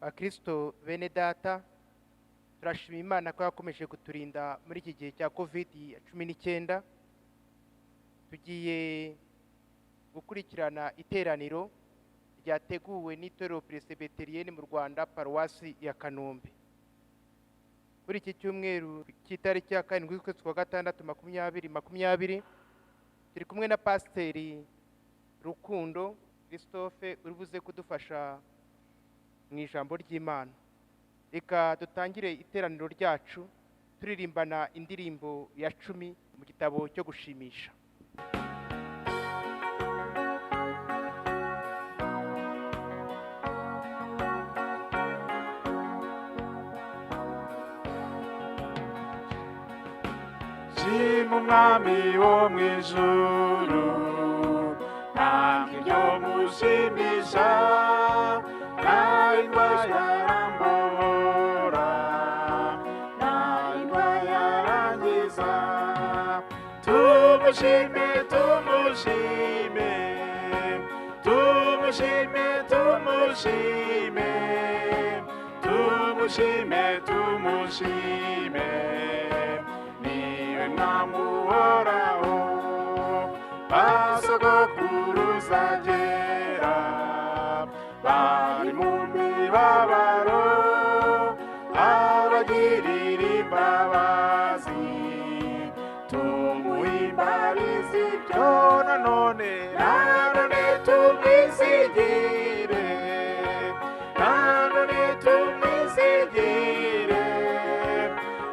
Bakristo bene data, turashima Imana ko yakomeje kuturinda muri iki gihe cya COVID-19. Tugiye gukurikirana iteraniro ryateguwe n'itorero Peresebeteriyeni mu Rwanda, paruwasi ya Kanombe, kuri iki cyumweru cy'itariki ya 7 z'ukwezi kwa 6 2020. Turi kumwe na Pasiteri Rukundo Christophe uri buze kudufasha mu ijambo ry'Imana. Reka dutangire iteraniro ryacu turirimbana indirimbo ya 10 mu gitabo cyo gushimisha. Shima Umwami wo mu ijuru, ntabwo ibyo mushimisha, nta ndwara yarambohora, nta ndwara yarangiza. Tumushime, tumushime, tumushime, tumushime, tumushime, tumushime, niwe Mwami uhoraho. Basogokuruza kera bari mu mibabaro, abagirira imbabazi, tumuhimbarize ibyo nanone, nanone tumwizigire, nanone tumwizigire,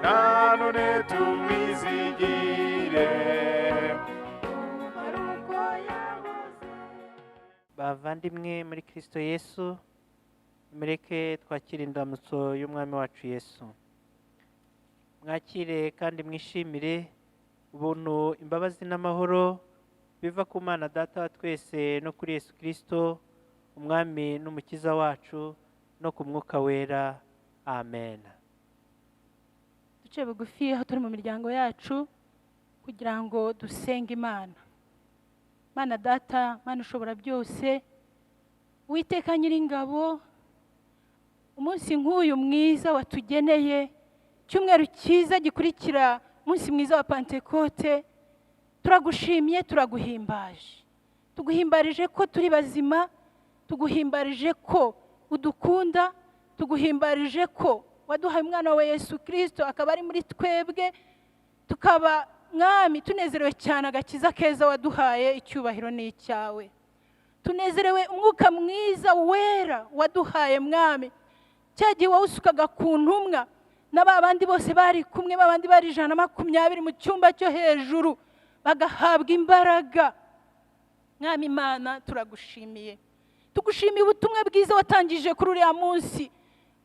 nanone tumwizigire. Bavandimwe muri Kristo Yesu, mureke twakire indamutso y'Umwami wacu Yesu. Mwakire kandi mwishimire ubuntu, imbabazi n'amahoro biva ku Mana Data wa twese no kuri Yesu Kristo Umwami n'Umukiza wacu no ku Mwuka Wera. Amen. Duce bugufi aho turi mu miryango yacu kugira ngo dusenge Imana. Mana Data, Mana ushobora byose, Uwiteka Nyiringabo, umunsi nk'uyu mwiza watugeneye, cyumweru cyiza gikurikira umunsi mwiza wa Pantekote, turagushimye, turaguhimbaje. Tuguhimbarije ko turi bazima, tuguhimbarije ko udukunda, tuguhimbarije ko waduhaye umwana wawe Yesu Kristo akaba ari muri twebwe, tukaba Mwami tunezerewe cyane agakiza keza waduhaye, icyubahiro ni icyawe. Tunezerewe umwuka mwiza wera waduhaye Mwami, cya gihe wawusukaga ku ntumwa na ba bandi bose bari kumwe, ba bandi bari 120 mu cyumba cyo hejuru bagahabwa imbaraga. Mwami Imana, turagushimiye. Tugushimiye ubutumwa bwiza watangije kuri uriya munsi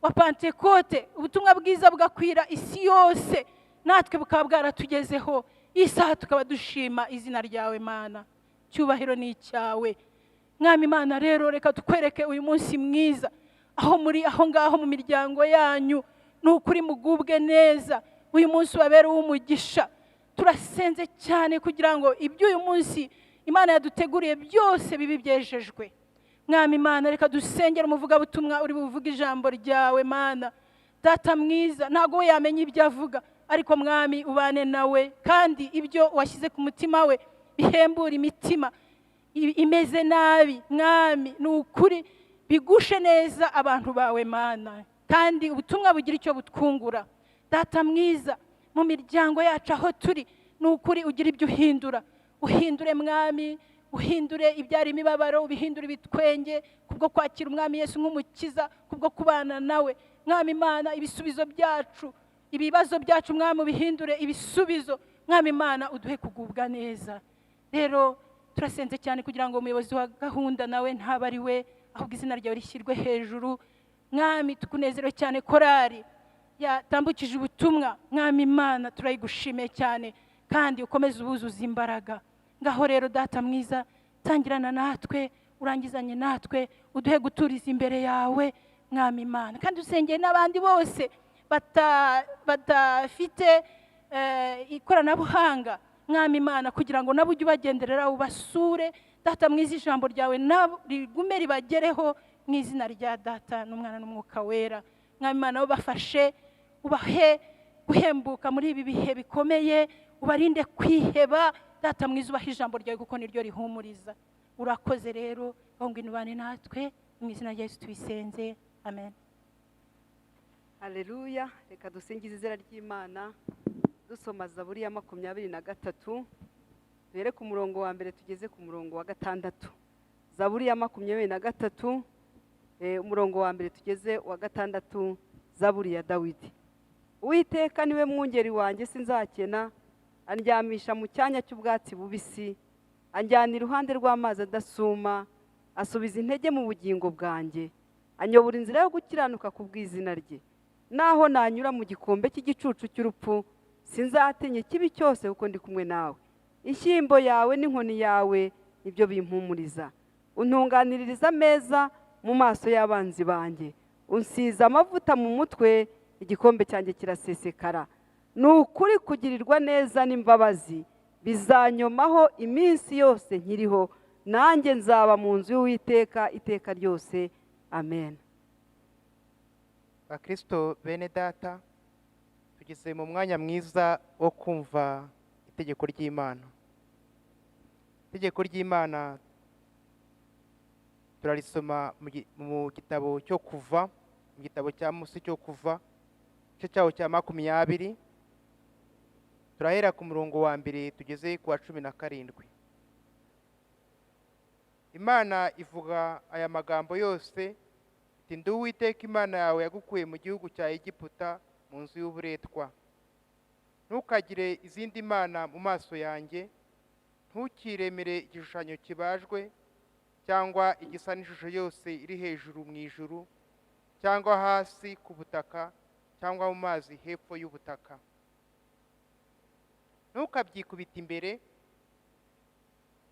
wa Pantekote, ubutumwa bwiza bugakwira isi yose, natwe bukaba bwaratugezeho. Isaha tukaba dushima izina ryawe Mana, cyubahiro ni icyawe. Mwami Imana, rero reka tukwereke uyu munsi mwiza aho muri aho ngaho mu miryango yanyu, ni ukuri mugubwe neza, uyu munsi ubabere uw'umugisha. Turasenze cyane kugira ngo iby'uyu munsi Imana yaduteguriye byose bibe byejejwe. Mwami Imana, reka dusengere umuvugabutumwa uri buvuge ijambo ryawe Mana. Data mwiza, ntabwo we yamenya ibyo avuga, ariko Mwami ubane nawe, kandi ibyo washyize ku mutima we bihembura imitima imeze nabi. Mwami, ni ukuri bigushe neza abantu bawe Mana, kandi ubutumwa bugira icyo butwungura. Data mwiza, mu miryango yacu aho turi, ni ukuri ugira ibyo uhindura. Uhindure Mwami, uhindure ibyari imibabaro, ubihindure ibitwenge, kubwo kwakira Umwami Yesu nk'umukiza, kubwo kubana nawe. Mwami Imana, ibisubizo byacu, ibibazo byacu Mwami ubihindure ibisubizo. Mwami Imana, uduhe kugubwa neza. Rero turasenze cyane kugira ngo umuyobozi wa gahunda nawe ntaba ari we, ahubwo izina ryawe rishyirwe hejuru. Mwami, tukunezerewe cyane korari yatambukije ubutumwa. Mwami Imana, turayigushimiye cyane, kandi ukomeze ubuzuze imbaraga. Ngaho rero Data mwiza, tangirana natwe, urangizanye natwe, uduhe guturiza imbere yawe Mwami Imana. Kandi usengeye n'abandi bose badafite ikoranabuhanga Mwami Imana, kugira ngo nabo ujye ubagenderera, ubasure. Data mwiza, ijambo ryawe nabo rigume ribagereho Mu izina rya Data n'Umwana n'Umwuka Wera. Mwami Imana, ubafashe, ubahe guhembuka muri ibi bihe bikomeye, ubarinde kwiheba. Data mwiza, ubahe ijambo ryawe kuko niryo rihumuriza. Urakoze rero, aho ngwino ubane natwe. Mu izina rya Yesu tubisenze, amen. Haleluya! Reka dusingize izina ry'Imana dusoma Zaburi ya 23, duhere ku murongo wa mbere tugeze ku murongo wa gatandatu. Zaburi ya 23, umurongo wa mbere tugeze wa gatandatu. Zaburi ya Dawidi. Uwiteka niwe mwungeri wanjye, sinzakena. Andyamisha mu cyanya cy'ubwatsi bubisi, anjyana iruhande rw'amazi adasuma, asubiza intege mu bugingo bwanjye, anyobora inzira yo gukiranuka ku bw'izina rye. Naho nanyura mu gikombe cy'igicucu cy'urupfu, sinzatinya ikibi cyose, kuko ndi kumwe nawe. Inshyimbo yawe n'inkoni yawe nibyo bimpumuriza. Untunganiririza ameza mu maso y'abanzi banjye, unsiza amavuta mu mutwe, igikombe cyanjye kirasesekara. Ni ukuri, kugirirwa neza n'imbabazi bizanyomaho iminsi yose nkiriho, nanjye nzaba mu nzu y'Uwiteka iteka ryose. Amen. Bakristo bene data, tugeze mu mwanya mwiza wo kumva itegeko ry'Imana. Itegeko ry'Imana turarisoma mu gitabo cyo Kuva, mu gitabo cya Mose cyo Kuva, igice cyaho cya 20. Turahera ku murongo wa mbere tugeze ku wa 17. Imana ivuga aya magambo yose iti: "Ndi Uwiteka Imana yawe yagukuye mu gihugu cya Egiputa, mu nzu y'uburetwa. Ntukagire izindi mana mu maso yanjye. Ntukiremere igishushanyo kibajwe cyangwa igisa n'ishusho yose iri hejuru mu ijuru, cyangwa hasi ku butaka, cyangwa mu mazi hepfo y'ubutaka. Ntukabyikubite imbere,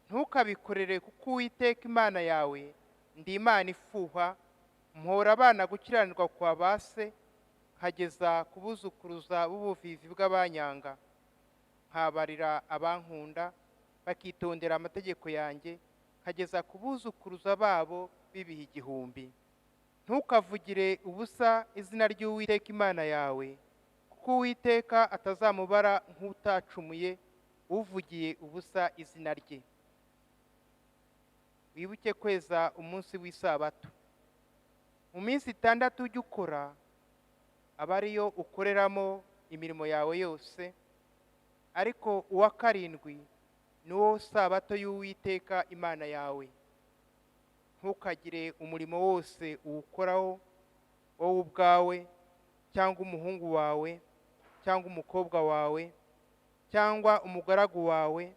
ntukabikorere, kuko Uwiteka Imana yawe ndi Imana ifuha, mpora abana gukiranirwa kwa ba se, nkageza ku buzukuruza b'ubuvivi bw'abanyanga, nkabarira abankunda bakitondera amategeko yanjye, nkageza ku buzukuruza babo b'ibihe 1000. Ntukavugire ubusa izina ry'Uwiteka Imana yawe, kuko Uwiteka atazamubara nk'utacumuye uvugiye ubusa izina rye. Wibuke kweza umunsi w'isabato. Mu minsi 6 ujye ukora, aba ariyo ukoreramo imirimo yawe yose, ariko uwa karindwi ni wo sabato y'Uwiteka Imana yawe. Ntukagire umurimo wose uwukoraho, wowe ubwawe cyangwa umuhungu wawe cyangwa umukobwa wawe cyangwa umugaragu wawe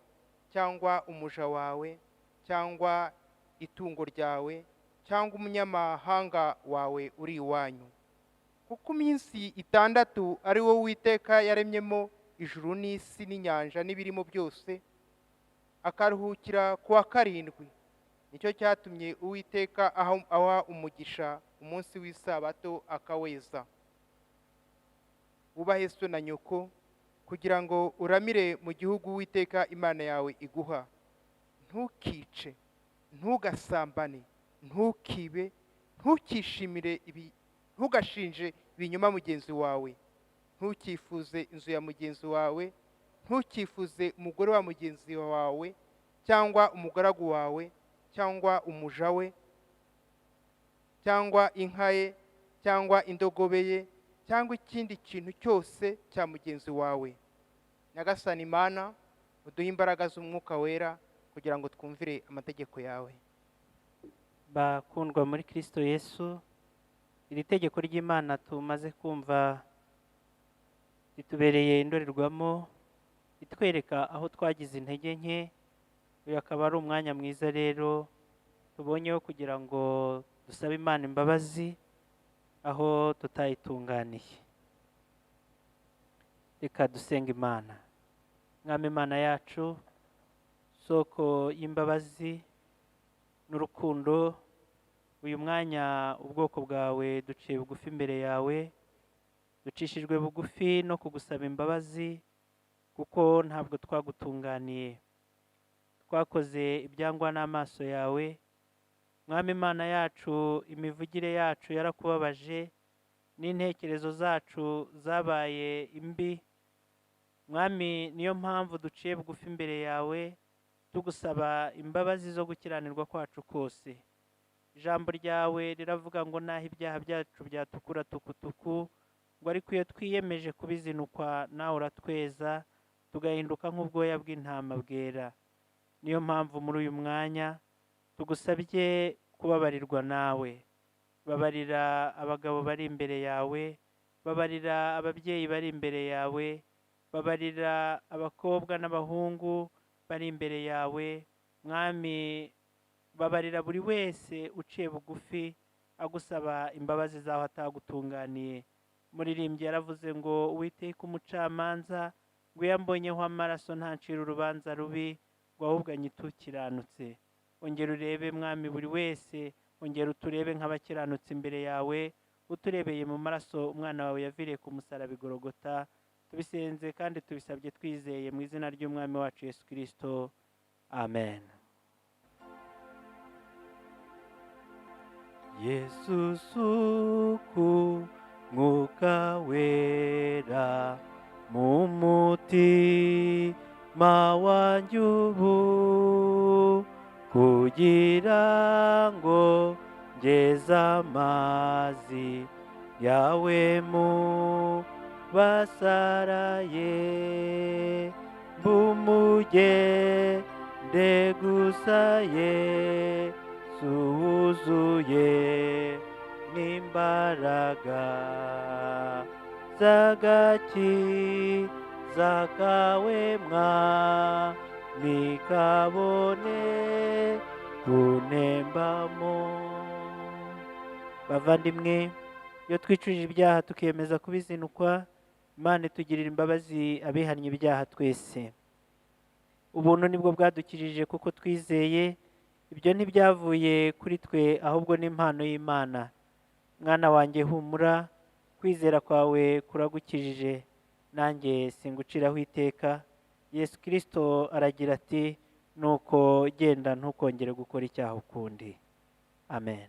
cyangwa umuja wawe cyangwa itungo ryawe cyangwa umunyamahanga wawe uri iwanyu, kuko iminsi 6 ari wo Uwiteka yaremyemo ijuru n'isi n'inyanja n'ibirimo byose, akaruhukira ku wa karindwi. Nicyo cyatumye Uwiteka aha umugisha umunsi w'isabato akaweza. Wubahe so na nyoko, kugira ngo uramire mu gihugu Uwiteka Imana yawe iguha. Ntukice, ntugasambane, ntukibe, ntukishimire ibi, ntugashinje ibinyoma mugenzi wawe, ntukifuze inzu ya mugenzi wawe, ntukifuze umugore wa mugenzi wawe cyangwa umugaragu wawe cyangwa umuja we cyangwa inka ye cyangwa indogobe ye cyangwa ikindi kintu cyose cya mugenzi wawe. Nyagasani Imana, uduhe imbaraga z'Umwuka Wera kugira ngo twumvire amategeko yawe." Bakundwa muri Kristo Yesu, iri tegeko ry'Imana tumaze kumva ritubereye indorerwamo itwereka aho twagize intege nke. Uyu akaba ari umwanya mwiza rero tubonyeho kugira ngo dusabe Imana imbabazi aho tutayitunganiye. Reka dusenga Imana. Mwami Imana yacu, soko y'imbabazi n'urukundo, uyu mwanya ubwoko bwawe duciye bugufi imbere yawe, ducishijwe bugufi no kugusaba imbabazi, kuko ntabwo twagutunganiye. Twakoze ibyangwa n'amaso yawe, Mwami Imana yacu, imivugire yacu yarakubabaje n'intekerezo zacu zabaye imbi. Mwami, niyo mpamvu duciye bugufi imbere yawe tugusaba imbabazi zo gukiranirwa kwacu kose. Ijambo ryawe riravuga ngo naho ibyaha byacu byatukura tukutuku, ngo ariko iyo twiyemeje kubizinukwa nawe uratweza tugahinduka nk'ubwoya bw'intama bwera. Niyo mpamvu muri uyu mwanya tugusabye kubabarirwa nawe. Babarira abagabo bari imbere yawe, babarira ababyeyi bari imbere yawe, babarira abakobwa n'abahungu bari imbere yawe. Mwami, babarira buri wese uciye bugufi agusaba imbabazi zawe atagutunganiye. Muririmbyi yaravuze ngo Uwiteka umucamanza, ngo iyo ambonyeho amaraso ntancira urubanza rubi, ngo ahubwo anyitukiranutse. Ongera urebe Mwami buri wese, ongera uturebe nk'abakiranutse imbere yawe, uturebeye mu maraso umwana wawe yaviriye ku musaraba i Golgotha. Tubisenze kandi tubisabye twizeye mu izina ry'Umwami wacu Yesu Kristo, amen. Yesu suku Mwuka wera mu mutima wanjye ubu, kugira ngo ngeze amazi yawe mu basaraye, mbumugende gusa Yesu wuzuye n'imbaraga z'agakiza kawe Mwami kabone kunembamo. Bavandimwe, iyo twicujije ibyaha tukiyemeza kubizinukwa, Imana itugirira imbabazi abihannye ibyaha twese. Ubuntu nibwo bwadukijije kuko twizeye, ibyo ntibyavuye kuri twe ahubwo ni impano y'Imana. Mwana wanjye humura, kwizera kwawe kuragukijije, nanjye singuciraho iteka. Yesu Kristo aragira ati nuko genda ntukongere gukora icyaha ukundi. Amen.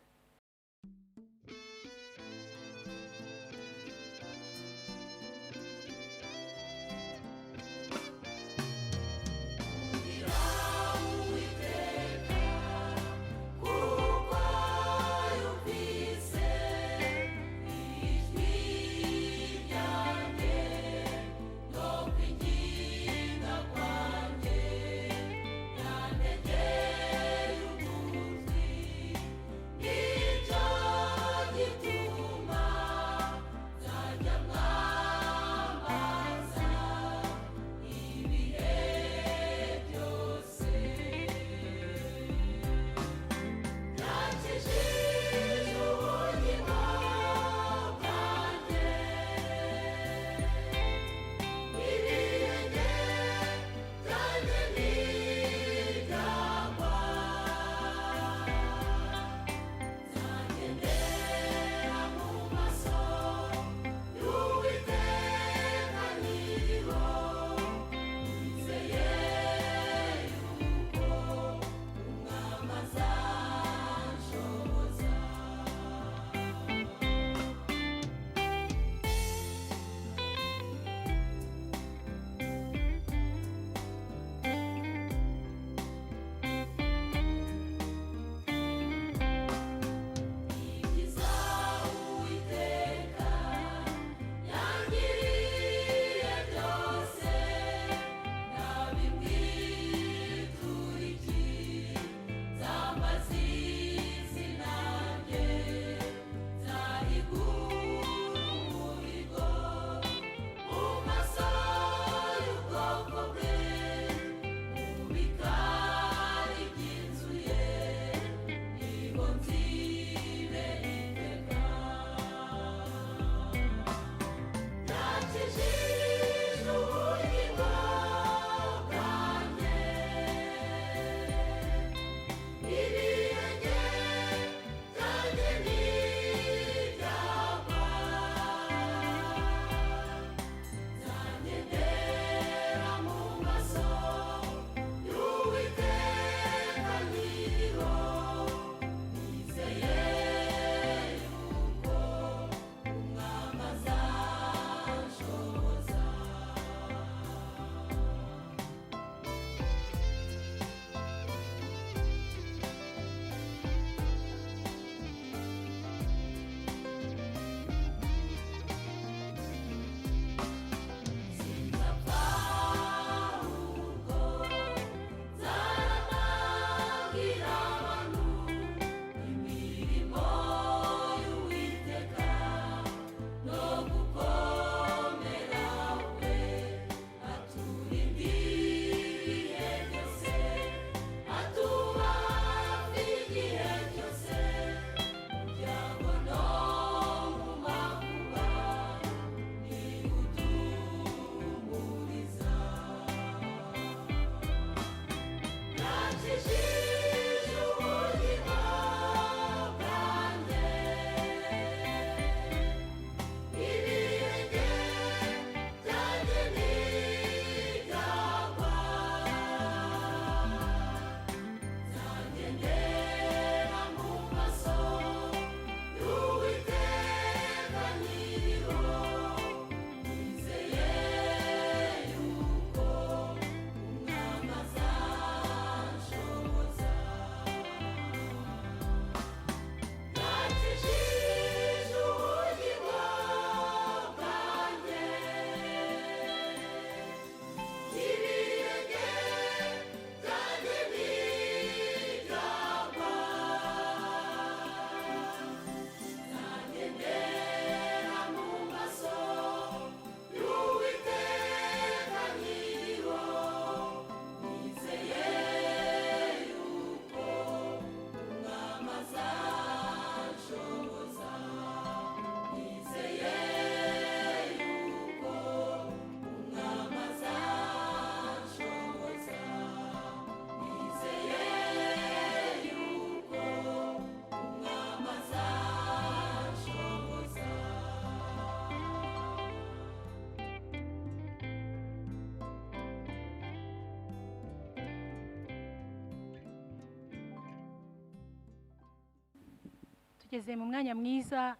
Tugeze mu mwanya mwiza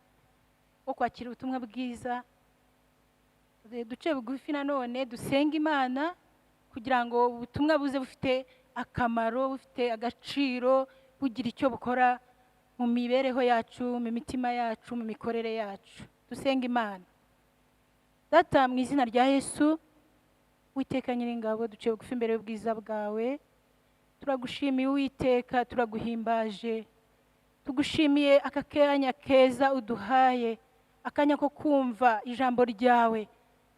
wo kwakira ubutumwa bwiza. Duce bugufi nanone dusenga Imana kugira ngo ubutumwa buze bufite akamaro, bufite agaciro, bugira icyo bukora mu mibereho yacu, mu mitima yacu, mu mikorere yacu. Dusenga Imana. Data, mu izina rya Yesu, Uwiteka Nyiringabo, duce bugufi imbere y'ubwiza bwawe. Turagushimiye Uwiteka, turaguhimbaje, tugushimiye aka kanya keza uduhaye, akanya ko kumva ijambo ryawe.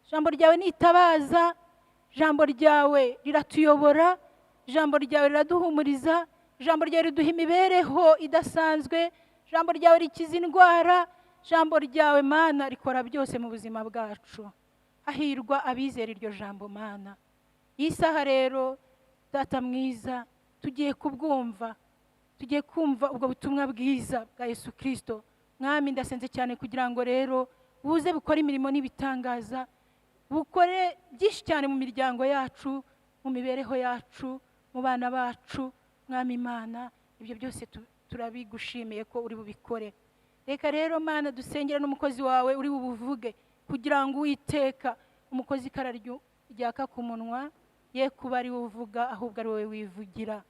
Ijambo ryawe ni itabaza, ijambo ryawe riratuyobora, ijambo ryawe riraduhumuriza, ijambo ryawe riduha imibereho idasanzwe, ijambo ryawe rikiza indwara, ijambo ryawe Mana rikora byose mu buzima bwacu. Hahirwa abizera iryo jambo Mana. Iyi saha rero Data mwiza, tugiye kubwumva, tugiye kumva ubwo butumwa bwiza bwa Yesu Kristo. Mwami, ndasenze cyane kugira ngo rero buze bukore imirimo n'ibitangaza, bukore byinshi cyane mu miryango yacu, mu mibereho yacu, mu bana bacu. Mwami Imana, ibyo byose turabigushimiye ko uri bubikore. Reka rero Mana dusengere n'umukozi wawe uri bubuvuge, kugira ngo Uwiteka umukozi ikara ryaka ku munwa ye kuba ari we uvuga, ahubwo ari wowe wivugira.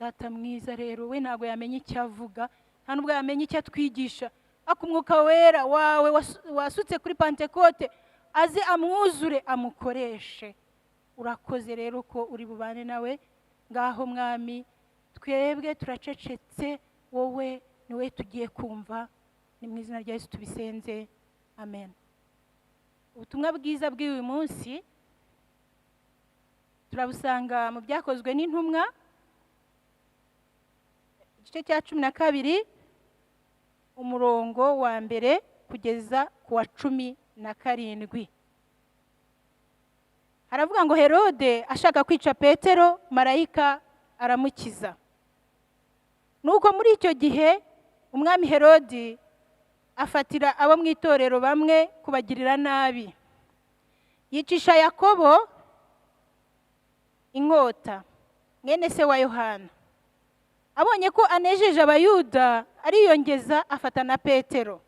Data mwiza rero, we ntabwo yamenya icyo avuga, nta nubwo yamenya icyo atwigisha, ariko Umwuka Wera wawe wasutse kuri Pantekote aze amwuzure, amukoreshe. Urakoze rero ko uri bubane nawe. Ngaho Mwami, twebwe turacecetse, wowe niwe tugiye kumva. Ni mu izina rya Yesu tubisenze, amen. Ubutumwa bwiza bw'uyu munsi turabusanga mu Byakozwe n'Intumwa, igice cya 12, umurongo wa 1 kugeza ku wa 17. Haravuga ngo Herode ashaka kwica Petero, marayika aramukiza. Nuko muri icyo gihe umwami Herodi afatira abo mu itorero bamwe kubagirira nabi, yicisha Yakobo inkota, mwene se wa Yohana. Abonye ko anejeje Abayuda, ariyongeza afata na Petero.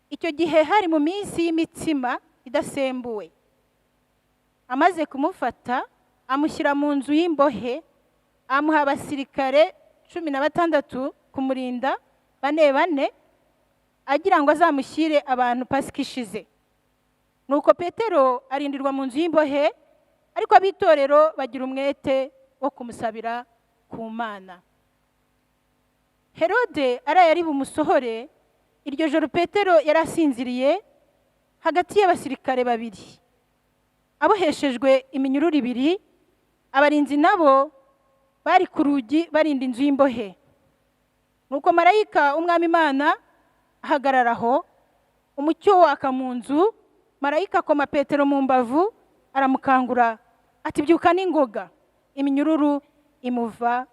Icyo gihe hari mu minsi y'imitsima idasembuwe. Amaze kumufata amushyira mu nzu y'imbohe, amuha abasirikare 16 kumurinda, bane bane, agira ngo azamushyire abantu Pasika ishize. Nuko Petero arindirwa mu nzu y'imbohe, ariko ab'itorero bagira umwete wo kumusabira ku Mana. Herode araye ari bumusohore. Iryo joro Petero yari asinziriye hagati y'abasirikare babiri, aboheshejwe iminyururu ibiri. Abarinzi nabo bari ku rugi barinda inzu y'imbohe. Nuko marayika Umwami Imana ahagarara aho, umucyo waka mu nzu. Marayika akoma Petero mu mbavu aramukangura, ati byuka n'ingoga. Iminyururu imuva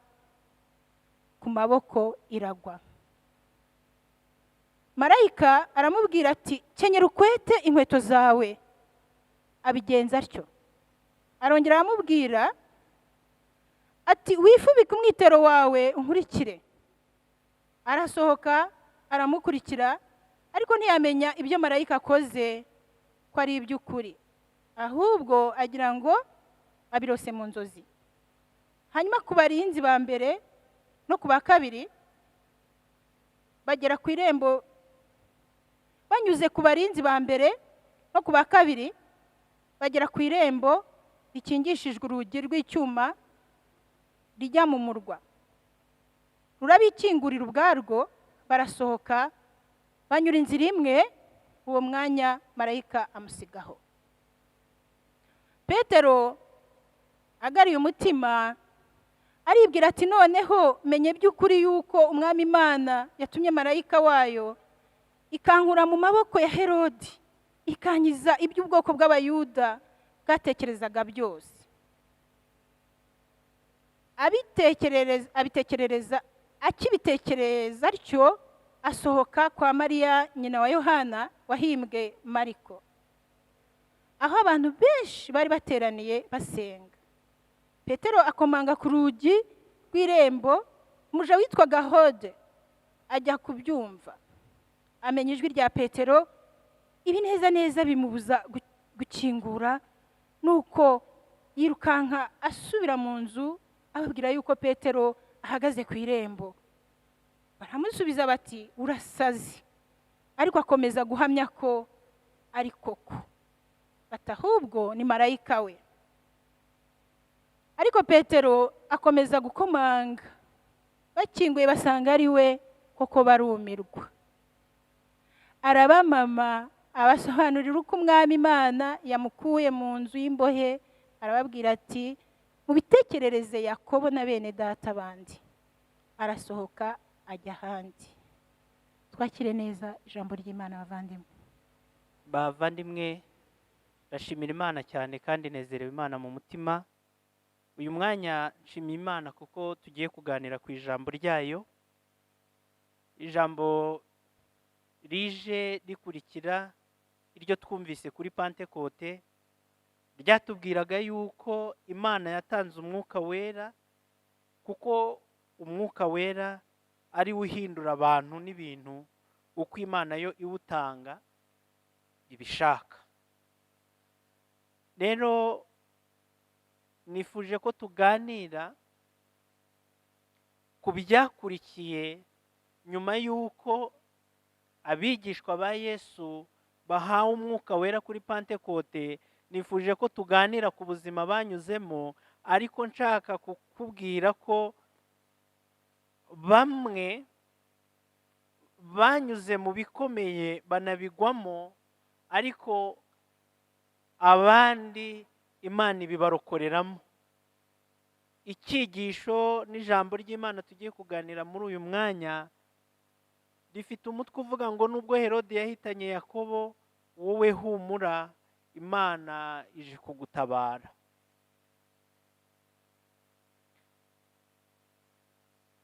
ku maboko iragwa. Marayika aramubwira ati kenyera ukwete inkweto zawe. Abigenza atyo. Arongera aramubwira ati wifubike umwitero wawe unkurikire. Arasohoka aramukurikira, ariko ntiyamenya ibyo marayika akoze ko ari iby'ukuri, ahubwo agira ngo abirose mu nzozi. Hanyuma ku barinzi ba mbere no ku ba kabiri bagera ku irembo, banyuze ku barinzi ba mbere no ku ba kabiri bagera ku irembo rikingishijwe urugi rw'icyuma rijya mu murwa. Rurabikingurira ubwarwo, barasohoka banyura inzira imwe. Uwo mwanya marayika amusigaho. Petero agariye umutima aribwira ati noneho menye by'ukuri yuko Umwami Imana yatumye marayika wayo ikankura mu maboko ya Herodi, ikankiza iby'ubwoko bw'Abayuda bwatekerezaga byose. Akibitekerereza atyo, asohoka kwa Mariya nyina wa Yohana wahimbwe Mariko, aho abantu benshi bari bateraniye basenga. Petero akomanga ku rugi rw'irembo. Umuja witwaga Hode Ajya kubyumva, amenya ijwi rya Petero, ibineza neza bimubuza gukingura. Nuko yirukanka asubira mu nzu, ababwira yuko Petero ahagaze ku irembo. Baramusubiza bati: "Urasaze." Ariko akomeza guhamya ko ari koko. Bati: "Ahubwo ni marayika we." Ariko Petero akomeza gukomanga. Bakinguye basanga ari we koko, barumirwa. Arabamama, abasobanurira uko Umwami Imana yamukuye mu nzu y'imbohe. Arababwira ati: "Mubitekerereze Yakobo na bene data bandi." Arasohoka ajya ahandi. Twakire neza ijambo ry'Imana, bavandimwe. Bavandimwe, ndashimira Imana cyane kandi nezerewe Imana mu mutima. Uyu mwanya nshimiye Imana kuko tugiye kuganira ku ijambo ryayo, ijambo rije rikurikira iryo twumvise kuri Pantekote, ryatubwiraga yuko Imana yatanze Umwuka Wera, kuko Umwuka Wera ari we uhindura abantu n'ibintu uko Imana yo iwutanga ibishaka. Rero nifuje ko tuganira ku byakurikiye nyuma y'uko abigishwa ba Yesu bahawe Umwuka Wera kuri Pantekote. Nifuje ko tuganira ku buzima banyuzemo, ariko nshaka kukubwira ko bamwe banyuze mu bikomeye banabigwamo, ariko abandi Imana ibibarokoreramo. Icyigisho n'ijambo ry'Imana tugiye kuganira muri uyu mwanya rifite umutwe uvuga ngo: "Nubwo Herode yahitanye Yakobo, wowe humura, Imana ije kugutabara."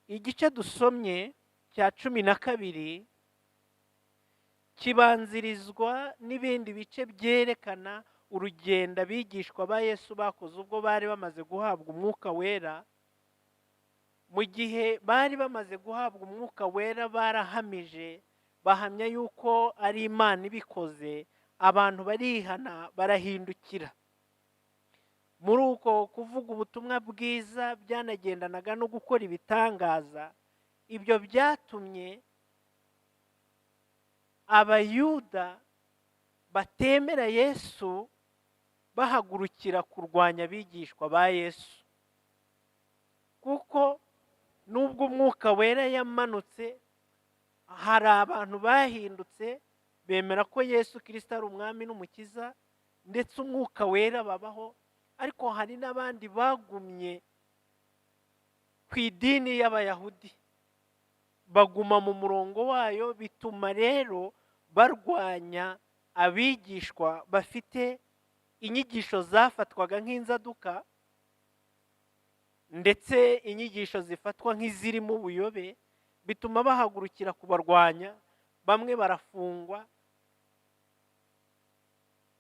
Igice dusomye cya 12 kibanzirizwa n'ibindi bice byerekana urugendo abigishwa ba Yesu bakoze ubwo bari bamaze guhabwa Umwuka Wera. Mu gihe bari bamaze guhabwa Umwuka Wera, barahamije, bahamya yuko ari Imana ibikoze, abantu barihana, barahindukira. Muri uko kuvuga ubutumwa bwiza byanagendanaga no gukora ibitangaza. Ibyo byatumye Abayuda batemera Yesu bahagurukira kurwanya abigishwa ba Yesu, kuko nubwo Umwuka Wera yamanutse, hari abantu bahindutse bemera ko Yesu Kirisito ari Umwami n'Umukiza, ndetse Umwuka Wera babaho, ariko hari n'abandi bagumye ku idini y'Abayahudi, baguma mu murongo wayo. Bituma rero barwanya abigishwa bafite inyigisho zafatwaga nk'inzaduka, ndetse inyigisho zifatwa nk'izirimo ubuyobe, bituma bahagurukira kubarwanya. Bamwe barafungwa,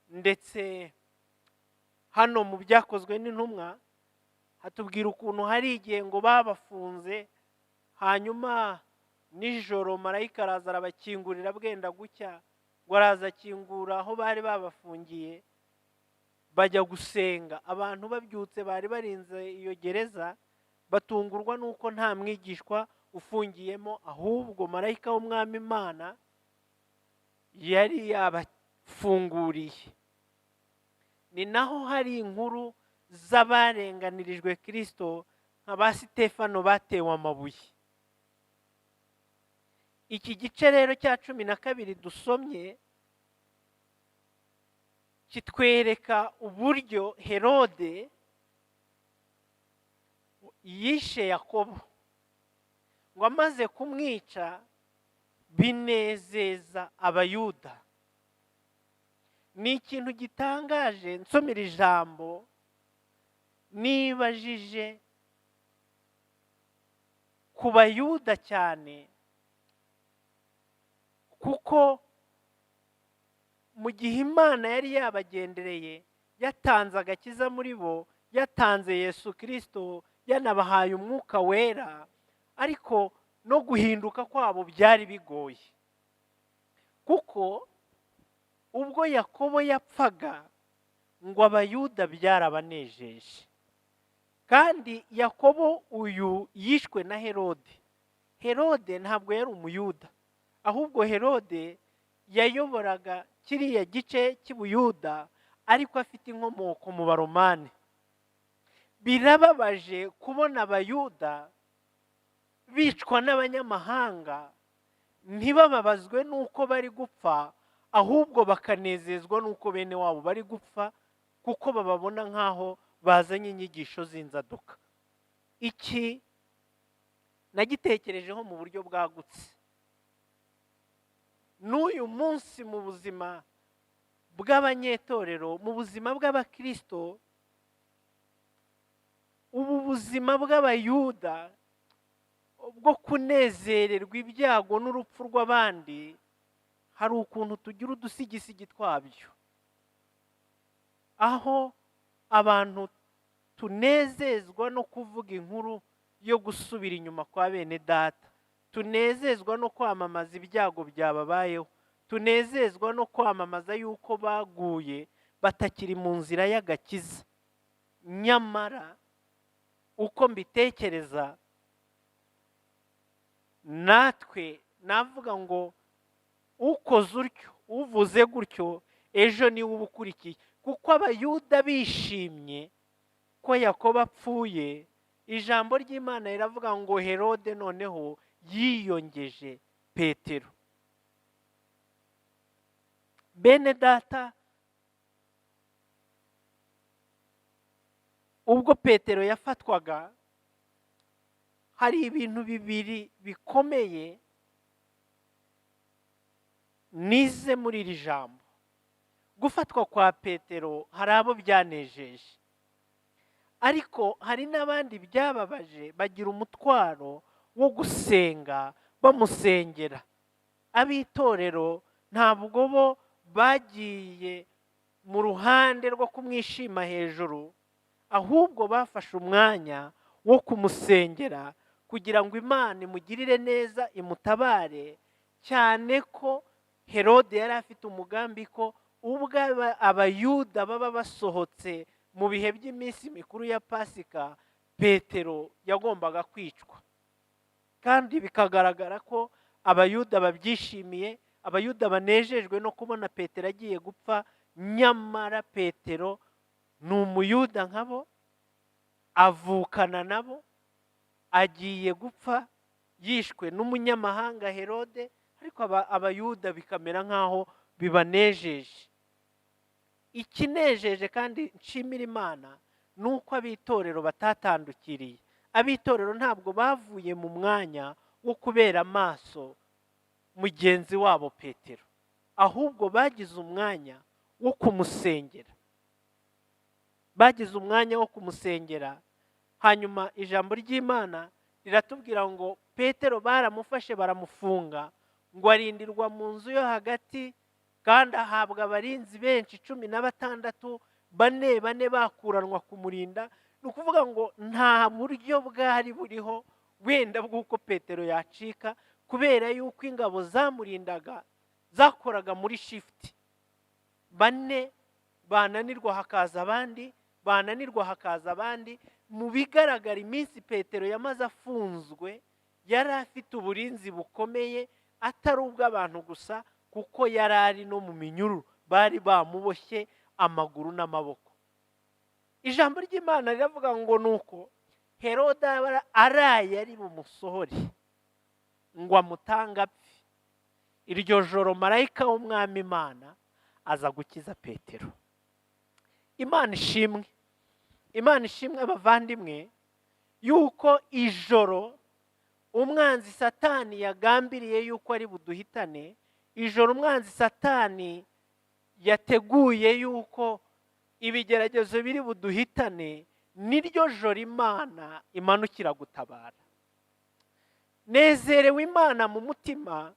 ndetse hano mu Byakozwe n'Intumwa hatubwira ukuntu hari igihe ngo babafunze, hanyuma nijoro marayika araza arabakingurira bwenda gucya, ngo araza akingura aho bari babafungiye, bajya gusenga. Abantu babyutse bari barinze iyo gereza batungurwa n'uko nta mwigishwa ufungiyemo, ahubwo marayika w'Umwami Imana yari yabafunguriye. Ni naho hari inkuru z'abarenganirijwe Kristo nka ba Sitefano batewe amabuye. Iki gice rero cya 12 dusomye kitwereka uburyo Herode yishe Yakobo, ngo amaze kumwica binezeza Abayuda. Ni ikintu gitangaje. Nsomera ijambo nibajije ku Bayuda cyane, kuko mu gihe Imana yari yabagendereye, yatanze agakiza muri bo, yatanze Yesu Kristo, yanabahaye Umwuka Wera, ariko No guhinduka kwabo byari bigoye, kuko ubwo Yakobo yapfaga ngo Abayuda byarabanejeje. Kandi Yakobo uyu yishwe na Herode. Herode ntabwo yari Umuyuda, ahubwo Herode yayoboraga kiriya gice cy'Ubuyuda, ariko afite inkomoko mu Baromani. Birababaje kubona Abayuda bicwa n'abanyamahanga, ntibababazwe n'uko bari gupfa, ahubwo bakanezezwa n'uko bene wabo bari gupfa, kuko bababona nk'aho bazanye inyigisho z'inzaduka. Iki nagitekerejeho mu buryo bwagutse. N'uyu munsi mu buzima bw'abanyetorero, mu buzima bw'abakristo, ubu buzima bw'Abayuda bwo kunezererwa ibyago n'urupfu rw'abandi, hari ukuntu tugira udusigisigi twabyo, aho abantu tunezezwa no kuvuga inkuru yo gusubira inyuma kwa bene data, tunezezwa no kwamamaza ibyago byababayeho, tunezezwa no kwamamaza yuko baguye batakiri mu nzira y'agakiza. Nyamara uko mbitekereza, natwe navuga ngo ukoze utyo, uvuze gutyo, ejo niwe uba ukurikiye. Kuko Abayuda bishimye ko Yakobo apfuye, ijambo ry'Imana riravuga ngo Herode noneho yiyongeje Petero. Bene data, ubwo Petero yafatwaga, hari ibintu bibiri bikomeye nize muri iri jambo. Gufatwa kwa Petero hari abo byanejeje, ariko hari n'abandi byababaje, bagira umutwaro wo gusenga bamusengera. Ab'itorero ntabwo bo bagiye mu ruhande rwo kumwishima hejuru, ahubwo bafashe umwanya wo kumusengera kugira ngo Imana imugirire neza, imutabare, cyane ko Herode yari afite umugambi ko ubwo Abayuda baba basohotse mu bihe by'iminsi mikuru ya Pasika, Petero yagombaga kwicwa. Kandi bikagaragara ko Abayuda babyishimiye, Abayuda banejejwe no kubona Petero agiye gupfa. Nyamara Petero ni Umuyuda nkabo, avukana nabo, agiye gupfa yishwe n'umunyamahanga Herode, ariko Abayuda bikamera nk'aho bibanejeje. Ikinejeje kandi nshimira Imana ni uko ab'itorero batatandukiriye. Ab'itorero ntabwo bavuye mu mwanya wo kubera amaso mugenzi wabo Petero, ahubwo bagize umwanya wo kumusengera. Bagize umwanya wo kumusengera. Hanyuma ijambo ry'Imana riratubwira ngo Petero baramufashe baramufunga, ngo arindirwa mu nzu yo hagati, kandi ahabwa abarinzi benshi 16, bane bane bakuranwa kumurinda. Ni ukuvuga ngo nta buryo bwari buriho wenda bw'uko Petero yacika, kubera yuko ingabo zamurindaga zakoraga muri shift, bane bananirwa hakaza abandi, bananirwa hakaza abandi. Mu bigaragara iminsi Petero yamaze afunzwe yari afite uburinzi bukomeye, atari ubw'abantu gusa, kuko yari ari no mu minyururu, bari bamuboshye amaguru n'amaboko. Ijambo ry'Imana riravuga ngo nuko Herode araye ari bumusohore ngo amutange apfe. Iryo joro marayika w'Umwami Imana aza gukiza Petero. Imana ishimwe, Imana ishimwe abavandimwe, yuko ijoro umwanzi Satani yagambiriye yuko ari buduhitane, ijoro umwanzi Satani yateguye yuko ibigeragezo biri buduhitane, niryo joro Imana imanukira gutabara. Nezerewe Imana mu mutima,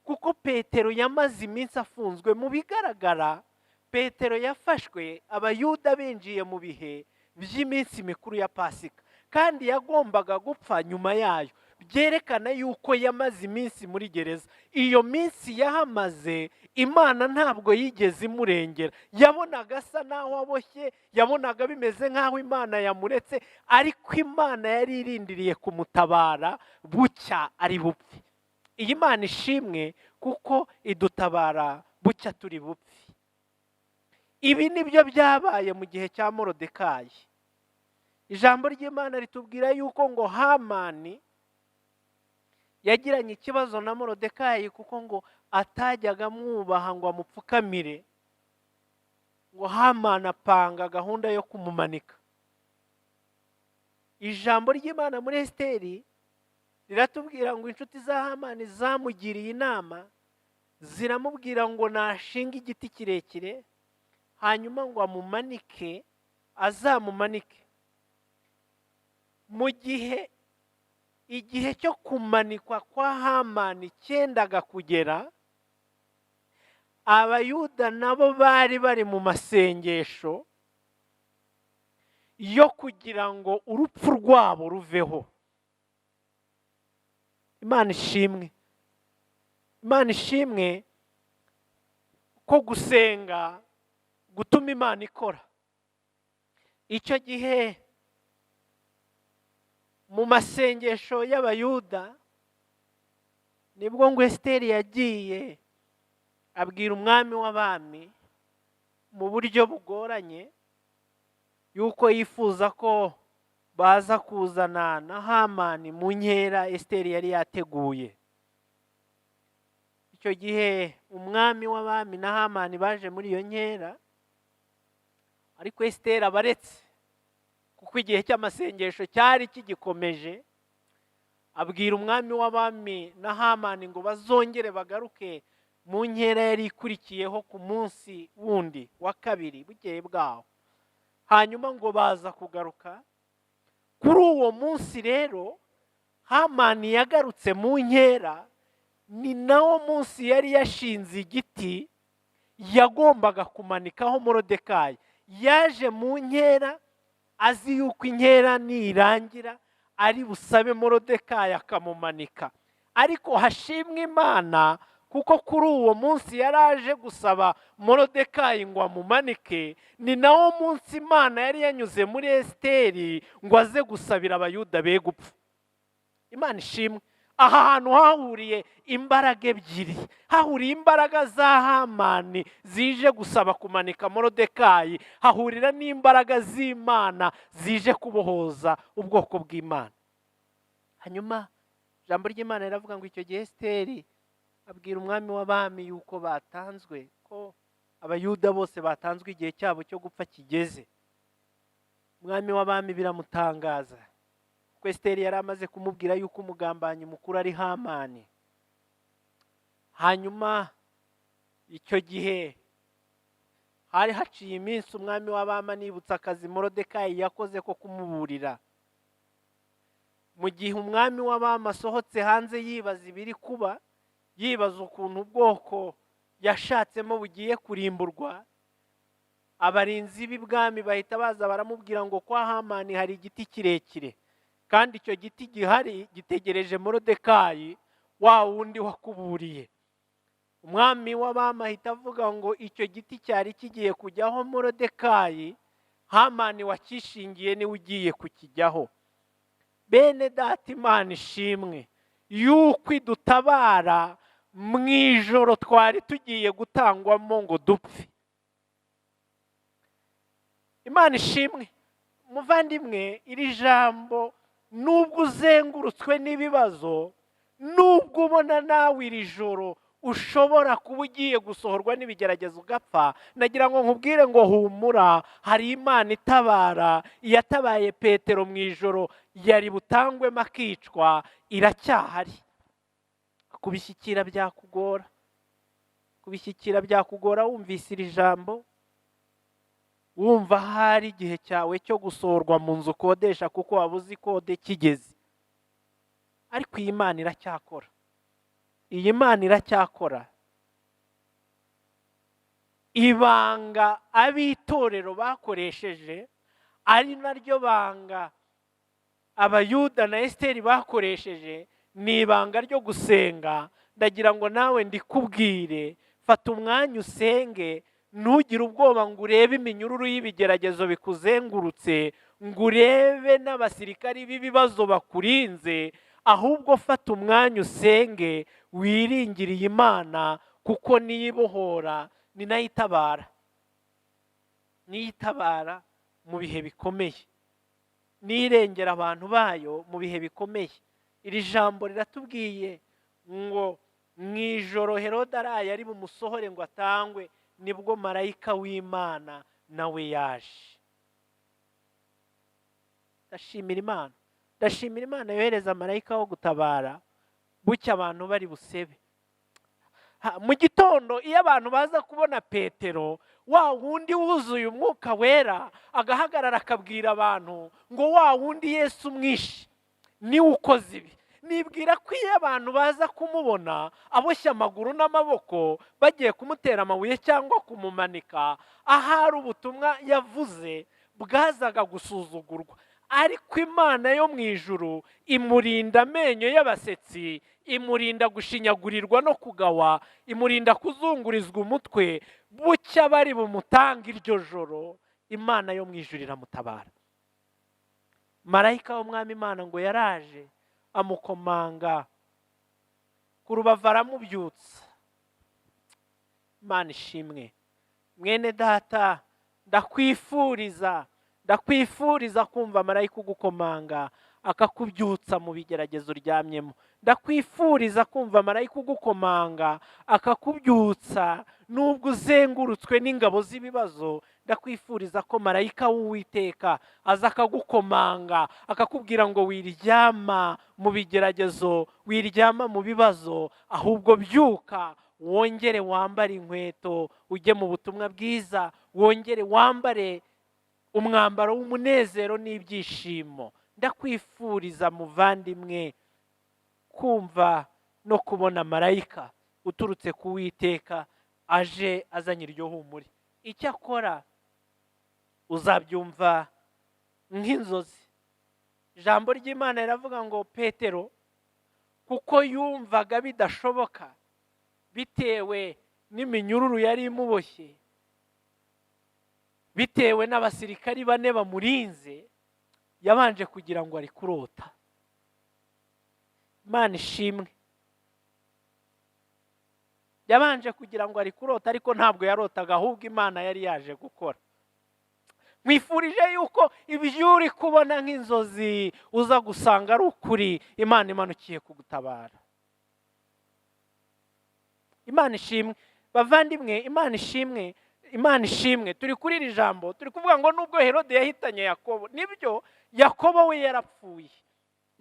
kuko Petero yamaze iminsi afunzwe. Mu bigaragara Petero yafashwe Abayuda binjiye mu bihe by'iminsi mikuru ya Pasika, kandi yagombaga gupfa nyuma yayo. Byerekana yuko yamaze iminsi muri gereza. Iyo minsi yahamaze, Imana ntabwo yigeze imurengera. Yabonaga asa n'aho aboshye, yabonaga bimeze nk'aho Imana yamuretse, ariko Imana yari irindiriye kumutabara bucya ari bupfe. Iyi Mana ishimwe kuko idutabara bucya turi bupfe. Ibi nibyo byabaye mu gihe cya Morodekayi. Ijambo ry'Imana ritubwira yuko ngo Hamani yagiranye ikibazo na Morodekayi kuko ngo atajyaga amwubaha ngo amupfukamire, ngo Hamani apanga gahunda yo kumumanika. Ijambo ry'Imana muri Esiteri riratubwira ngo inshuti za Hamani zamugiriye inama, ziramubwira ngo nashinga igiti kirekire hanyuma ngo amumanike, azamumanike. Mu gihe igihe cyo kumanikwa kwa Hamani cyendaga kugera, Abayuda nabo bari bari mu masengesho yo kugira ngo urupfu rwabo ruveho. Imana ishimwe, Imana ishimwe ko gusenga gutuma Imana ikora. Icyo gihe mu masengesho y'Abayuda nibwo ngo Esiteri yagiye abwira umwami w'abami mu buryo bugoranye yuko yifuza ko baza kuzana na Hamani mu nkera Esiteri yari yateguye. Icyo gihe umwami w'abami na Hamani baje muri iyo nkera, ariko Esiteri abaretse kuko igihe cy'amasengesho cyari kigikomeje. Abwira umwami w'abami na Hamani ngo bazongere bagaruke mu nkera yari ikurikiyeho ku munsi wundi wa kabiri bukeye bwaho. Hanyuma ngo baza kugaruka kuri uwo munsi. Rero Hamani yagarutse mu nkera, ni nawo munsi yari yashinze igiti yagombaga kumanikaho Morodekayi. Yaje mu nkera azi yuko inkera nirangira ari busabe Morodekayi akamumanika. Ariko hashimwe Imana kuko kuri uwo munsi yaraje gusaba Morodekayi ngo amumanike, ni nawo munsi Imana yari yanyuze muri Esiteri ngo aze gusabira Abayuda be gupfa. Imana ishimwe. Aha hantu hahuriye imbaraga ebyiri, hahuriye imbaraga za Hamani zije gusaba kumanika Morodekayi, hahurira n'imbaraga z'Imana zije kubohoza ubwoko bw'Imana. Hanyuma ijambo ry'Imana riravuga ngo icyo gihe Esiteri abwira umwami w'abami yuko batanzwe, ko Abayuda bose batanzwe igihe cyabo cyo gupfa kigeze. Umwami w'abami biramutangaza kuko Esiteri yari amaze kumubwira yuko umugambanyi mukuru ari Hamani. Hanyuma icyo gihe hari haciye iminsi umwami w'abami anibutsa akazi Morodekayi yakoze ko kumuburira. Mu gihe umwami w'abami asohotse hanze yibaza ibiri kuba, yibaza ukuntu ubwoko yashatsemo bugiye kurimburwa, abarinzi b'ibwami bahita baza baramubwira ngo kwa Hamani hari igiti kirekire, kandi icyo giti gihari gitegereje Morodekayi wa wundi wakuburiye. Umwami w'abami ahita avuga ngo icyo giti cyari kigiye kujyaho Morodekayi, Hamani wakishingiye niwe ugiye kukijyaho. Bene data, Imana ishimwe yuko idutabara mu ijoro twari tugiye gutangwamo ngo dupfe. Imana ishimwe. Muvandimwe, iri jambo nubwo uzengurutswe n'ibibazo, nubwo ubona nawe iri joro ushobora kuba ugiye gusohorwa n'ibigeragezo ugapfa, nagira ngo nkubwire ngo humura, hari Imana itabara. Iyatabaye Petero mu ijoro yari butangwemo akicwa, iracyahari. Kubishyikira byakugora, kubishyikira byakugora wumvise iri jambo, wumva hari igihe cyawe cyo gusohorwa mu nzu ukodesha kuko wabuze ikode kigeze. Ariko iyi Imana iracyakora, iyi Imana iracyakora. Ibanga ab'itorero bakoresheje ari naryo banga Abayuda na Esiteri bakoresheje ni ibanga ryo gusenga. Ndagira ngo nawe ndikubwire, fata umwanya usenge, ntugire ubwoba ngo urebe iminyururu y'ibigeragezo bikuzengurutse, ngo urebe n'abasirikari b'ibibazo bakurinze, ahubwo fata umwanya usenge, wiringiriye Imana, kuko niyibohora ni nayo itabara, niyo itabara mu bihe bikomeye, nirengera abantu bayo mu bihe bikomeye. Iri jambo riratubwiye ngo mu ijoro Herode araye ari bumusohore ngo atangwe, nibwo marayika w'Imana nawe yaje. Ndashimira Imana, ndashimira Imana yohereza marayika wo gutabara bucya abantu bari busebe. Mu gitondo iyo abantu baza kubona Petero, wa wundi wuzuye umwuka wera, agahagarara akabwira abantu ngo wa wundi Yesu mwishe niwe ukoze ibi, nibwira ko iyo abantu baza kumubona aboshye amaguru n'amaboko bagiye kumutera amabuye cyangwa kumumanika, ahari ubutumwa yavuze bwazaga gusuzugurwa. Ariko Imana yo mu ijuru imurinda amenyo y'abasetsi, imurinda gushinyagurirwa no kugawa, imurinda kuzungurizwa umutwe, bucya bari bumutanga iryo joro, Imana yo mu ijuru iramutabara. Marayika w'Umwami Imana ngo yaraje amukomanga ku rubavu aramubyutsa. Imana ishimwe. Mwene data, ndakwifuriza kumva marayika ugukomanga akakubyutsa mu bigeragezo uryamyemo. Ndakwifuriza kumva marayika ugukomanga akakubyutsa nubwo uzengurutswe n'ingabo z'ibibazo. Ndakwifuriza ko marayika w'Uwiteka aza akagukomanga akakubwira ngo wiryama mu bigeragezo, wiryama mu bibazo, ahubwo byuka wongere wambare inkweto ujye mu butumwa bwiza, wongere wambare umwambaro w'umunezero n'ibyishimo. Ndakwifuriza muvandimwe kumva no kubona marayika uturutse ku Uwiteka aje azanye iryo humure. Icyakora uzabyumva nk'inzozi. Ijambo ry'Imana riravuga ngo Petero kuko yumvaga bidashoboka bitewe n'iminyururu yari imuboshye, bitewe n'abasirikari bane bamurinze, yabanje kugira ngo ari kurota. Imana ishimwe. Yabanje kugira ngo ari kurota, ariko ntabwo yarotaga, ahubwo Imana yari yaje gukora. Mwifurije yuko ibyo uri kubona nk'inzozi uza gusanga ari ukuri, Imana imanukiye kugutabara. Imana ishimwe. Bavandimwe, Imana ishimwe, Imana ishimwe. Turi kuri iri jambo, turi kuvuga ngo nubwo Herode yahitanye Yakobo, nibyo Yakobo we yarapfuye,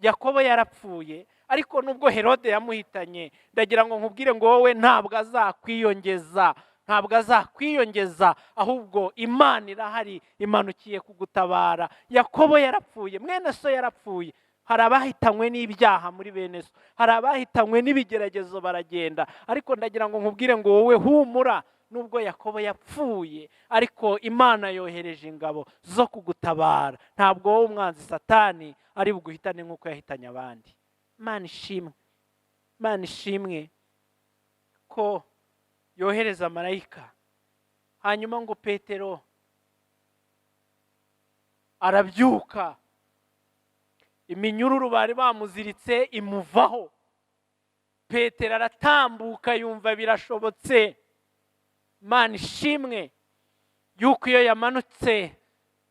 Yakobo yarapfuye, ariko nubwo Herode yamuhitanye, ndagira ngo nkubwire ngo wowe ntabwo azakwiyongeza, ntabwo azakwiyongeza, ahubwo Imana irahari imanukiye kugutabara. Yakobo yarapfuye, mwene so yarapfuye. Hari abahitanywe n'ibyaha muri bene so, hari abahitanywe n'ibigeragezo baragenda, ariko ndagira ngo nkubwire ngo wowe humura, nubwo Yakobo yapfuye, ariko Imana yohereje ingabo zo kugutabara. Ntabwo wowe umwanzi Satani ari buguhitane nk'uko yahitanye abandi. Imana ishimwe, Imana ishimwe ko yohereza marayika. Hanyuma ngo Petero arabyuka, iminyururu bari bamuziritse imuvaho. Petero aratambuka yumva birashobotse. Imana ishimwe yuko iyo yamanutse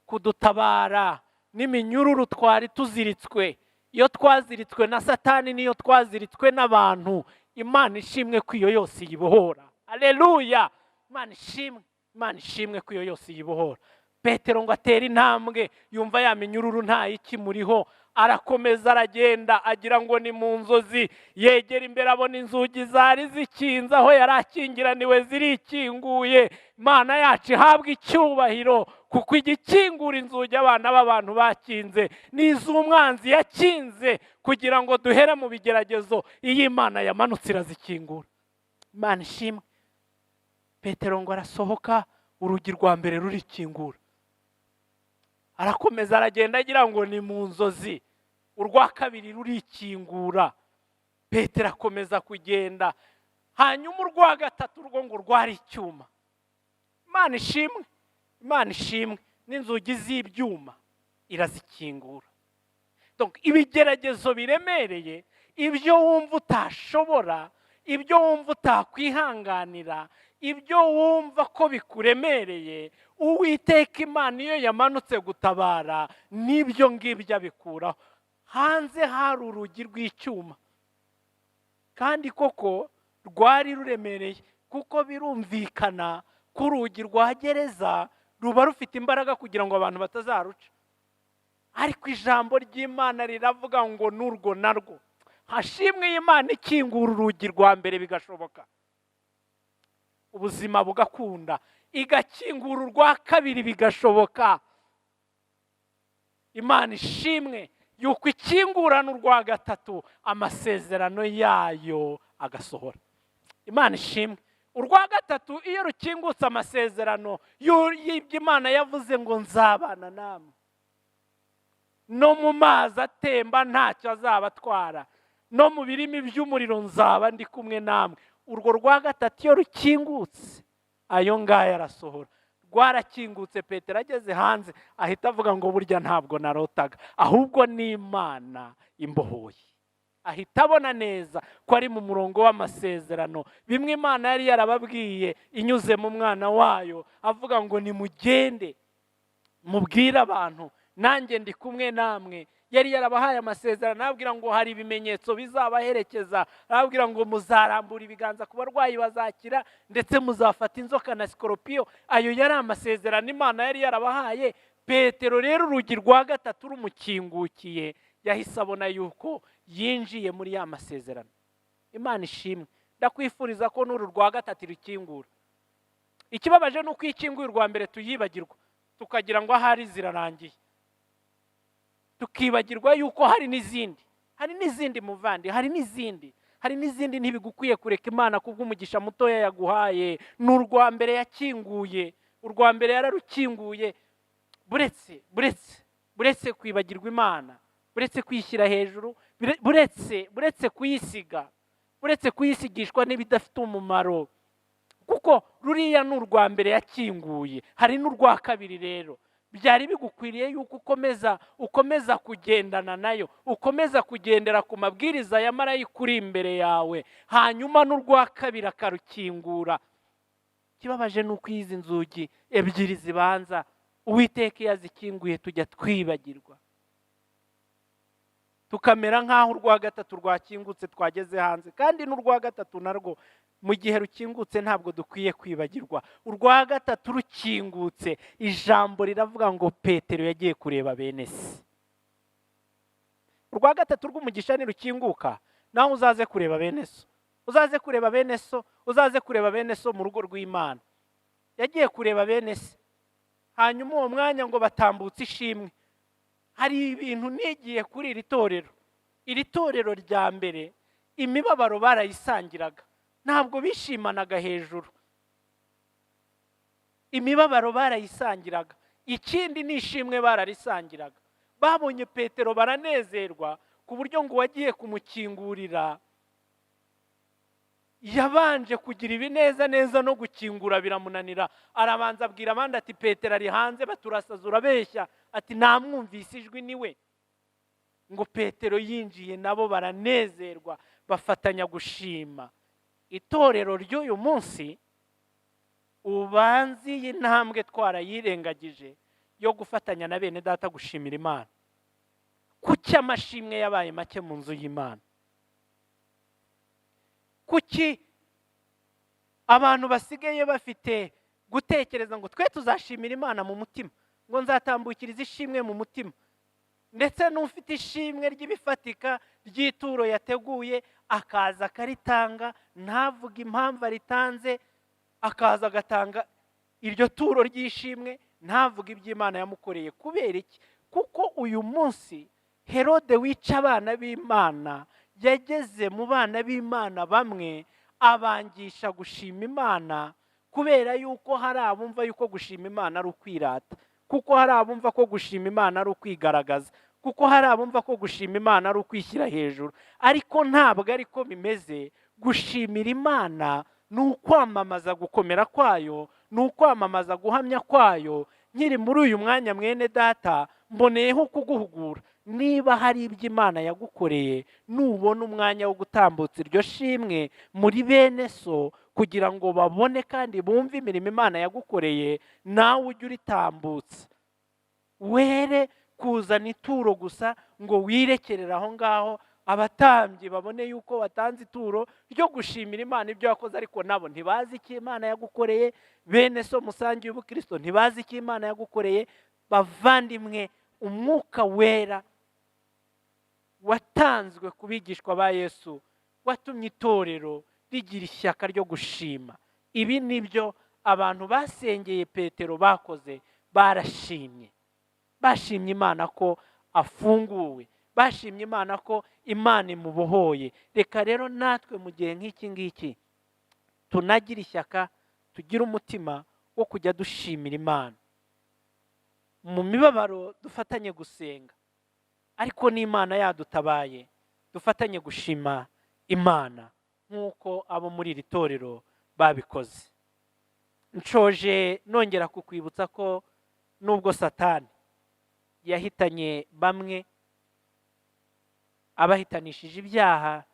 kudutabara n'iminyururu twari tuziritswe, iyo twaziritswe na Satani niyo twaziritswe n'abantu, Imana ishimwe ko iyo yose iyibohora. Haleluya! Imana ishimwe, Imana ishimwe ko iyo yose iyibohora. Petero ngo atere intambwe, yumva ya minyururu nta ikimuriho, arakomeza aragenda, agira ngo ni mu nzozi, yegera imbere abona inzugi zari zikinze aho yari akingiraniwe zirikinguye. Imana yacu ihabwe icyubahiro, kuko igikingura inzugi abana b'abantu bakinze n'iz'umwanzi yakinze kugira ngo duhere mu bigeragezo, iyi Imana yamanutse irazikingura. Imana ishimwe. Petero ngo arasohoka, urugi rwa mbere rurikingura, arakomeza aragenda agira ngo ni mu nzozi. Urwa kabiri rurikingura, Petero akomeza kugenda. Hanyuma urwa gatatu rwo ngo rwari icyuma. Imana ishimwe, Imana ishimwe, n'inzugi z'ibyuma irazikingura. Donc ibigeragezo biremereye, ibyo wumva utashobora, ibyo wumva utakwihanganira, ibyo wumva ko bikuremereye, Uwiteka Imana iyo yamanutse gutabara n'ibyo ngibyo abikuraho. Hanze hari urugi rw'icyuma, kandi koko rwari ruremereye, kuko birumvikana ko urugi rwa gereza ruba rufite imbaraga kugira ngo abantu batazaruca. Ariko ijambo ry'Imana riravuga ngo n'urwo narwo hashimwe Imana ikingura urugi rwa mbere bigashoboka, ubuzima bugakunda, igakingura urwa kabiri bigashoboka. Imana ishimwe yuko ikingura n'urwa gatatu amasezerano yayo agasohora. Imana ishimwe. Urwa gatatu iyo rukingutse amasezerano y'ibyo Imana yavuze ngo nzabana namwe, no mu mazi atemba ntacyo azabatwara, no mu birimi by'umuriro nzaba ndi kumwe namwe. Urwo rwa gatatu iyo rukingutse ayo ngayo arasohora. Rwarakingutse, Petero ageze hanze ahita avuga ngo burya ntabwo narotaga, ahubwo ni Imana imbohoye. Ahita abona neza ko ari mu murongo w'amasezerano, bimwe Imana yari yarababwiye inyuze mu mwana wayo, avuga ngo nimugende mubwire abantu nanjye ndi kumwe namwe. Yari yarabahaye amasezerano, ababwira ngo hari ibimenyetso bizabaherekeza, ababwira ngo muzarambura ibiganza ku barwayi bazakira, ndetse muzafata inzoka na sikoropiyo. Ayo yari amasezerano Imana yari yarabahaye. Petero rero urugi rwa gatatu rumukingukiye, yahise abona yuko yinjiye muri ya masezerano. Imana ishimwe. Ndakwifuriza ko n'uru rwa gatatu rukingura. Ikibabaje ni uko ikinguye urwa mbere tuyibagirwa, tukagira ngo ahari zirarangiye, tukibagirwa yuko hari n'izindi, hari n'izindi muvandi, hari n'izindi, hari n'izindi. Ntibigukwiye kureka Imana kubw'umugisha mutoya yaguhaye. Ni urwa mbere yakinguye, urwa mbere yararukinguye. Buretse buretse buretse kwibagirwa Imana, buretse kwishyira hejuru, buretse kuyisiga, buretse kuyisigishwa n'ibidafite umumaro, kuko ruriya ni urwa mbere yakinguye. Hari n'urwa kabiri rero byari bigukwiriye yuko ukomeza kugendana nayo, ukomeza kugendera ku mabwiriza ya marayika uri imbere yawe, hanyuma n'urwa kabiri akarukingura. Ikibabaje ni uko izi nzugi ebyiri zibanza Uwiteka iyo azikinguye tujya twibagirwa, tukamera nk'aho urwa gatatu rwakingutse twageze hanze. Kandi n'urwa gatatu narwo mu gihe rukingutse ntabwo dukwiye kwibagirwa. Urwa gatatu rukingutse, ijambo riravuga ngo Petero yagiye kureba bene se. Urwa gatatu rw'umugisha nirukinguka, nawe uzaze kureba bene so, uzaze kureba bene so, uzaze kureba bene so mu rugo rw'Imana. Yagiye kureba bene se, hanyuma uwo mwanya ngo batambutse ishimwe. Hari ibintu nigiye kuri iri torero. Iri torero rya mbere imibabaro barayisangiraga, ntabwo bishimanaga hejuru, imibabaro barayisangiraga. Ikindi n'ishimwe bararisangiraga. Babonye Petero baranezerwa, ku buryo ngo wagiye kumukingurira yabanje kugira ibineza neza no gukingura biramunanira. Arabanza abwira abandi ati Petero ari hanze, baturasaza urabeshya, ati namwumvise ijwi niwe. Ngo Petero yinjiye nabo baranezerwa, bafatanya gushima. Itorero ry'uyu munsi ubanzi y'intambwe twarayirengagije yo gufatanya na bene data gushimira Imana. Kuki amashimwe yabaye make mu nzu y'Imana? Kuki abantu basigaye bafite gutekereza ngo twe tuzashimira Imana mu mutima, ngo nzatambukiriza ishimwe mu mutima, ndetse n'ufite ishimwe ry'ibifatika ry'ituro yateguye akaza akaritanga, ntavuge impamvu aritanze, akaza agatanga iryo turo ry'ishimwe, ntavuge iby'Imana yamukoreye. Kubera iki? Kuko uyu munsi Herode wica abana b'Imana yageze mu bana b'Imana bamwe abangisha gushima Imana, kubera yuko hari abumva yuko gushima Imana ari ukwirata, kuko hari abumva ko gushima Imana ari ukwigaragaza, Kuko hari abumva ko gushima Imana ari ukwishyira hejuru, ariko ntabwo ariko bimeze. Gushimira Imana ni ukwamamaza gukomera kwayo, ni ukwamamaza guhamya kwayo. Nkiri muri uyu mwanya mwene data, mboneyeho kuguhugura. Niba hari ibyo Imana yagukoreye, nubona umwanya wo gutambutsa iryo shimwe muri bene so kugira ngo babone kandi bumve imirimo Imana yagukoreye, nawe ujye uritambutsa. Were kuzana ituro gusa ngo wirekerere aho ngaho, abatambyi babone yuko watanze ituro ryo gushimira Imana ibyo yakoze, ariko nabo ntibazi icyo Imana yagukoreye. Bene so musangiye ubukristo ntibazi icyo Imana yagukoreye. Bavandimwe, umwuka wera watanzwe ku bigishwa ba Yesu watumye itorero rigira ishyaka ryo gushima. Ibi nibyo abantu basengeye Petero bakoze, barashimye. Bashimye Imana ko afunguwe, bashimye Imana ko Imana imubohoye. Reka rero natwe mu gihe nk'iki ngiki tunagira ishyaka, tugire umutima wo kujya dushimira Imana. Mu mibabaro dufatanye gusenga, ariko n'Imana yadutabaye dufatanye gushima Imana nk'uko abo muri iri torero babikoze. Nshoje nongera kukwibutsa ko nubwo Satani yahitanye bamwe, abahitanishije ibyaha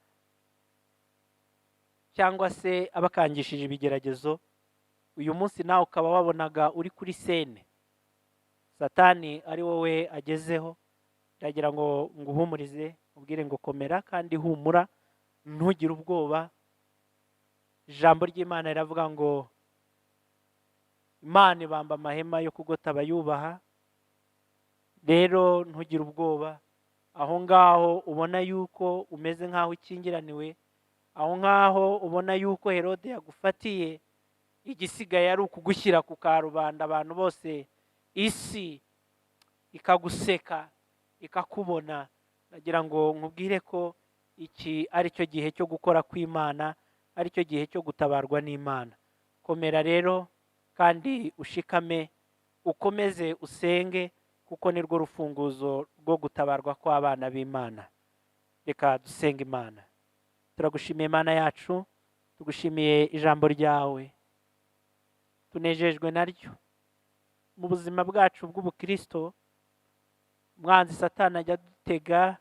cyangwa se abakangishije ibigeragezo, uyu munsi nawe ukaba wabonaga uri kuri sene Satani ari wowe agezeho, ndagira ngo nguhumurize, ubwire ngo komera kandi humura, ntugire ubwoba. Ijambo ry'Imana riravuga ngo Imana ibamba amahema yo kugota abayubaha. Rero ntugire ubwoba, aho ngaho ubona yuko umeze nk'aho ukingiraniwe, aho ngaho ubona yuko Herode yagufatiye, igisigaye ari ukugushyira ku karubanda, abantu bose isi ikaguseka ikakubona. Nagira ngo nkubwire ko iki ari cyo gihe cyo gukora kw'Imana, ari cyo gihe cyo gutabarwa n'Imana. Komera rero kandi ushikame, ukomeze usenge, kuko nirwo rufunguzo rwo gutabarwa kw'abana b'Imana. Reka dusenge Imana. Turagushimiye Imana yacu, tugushimiye ijambo ryawe, tunejejwe naryo. Mu buzima bwacu bw'ubukristo, umwanzi Satani ajya adutega,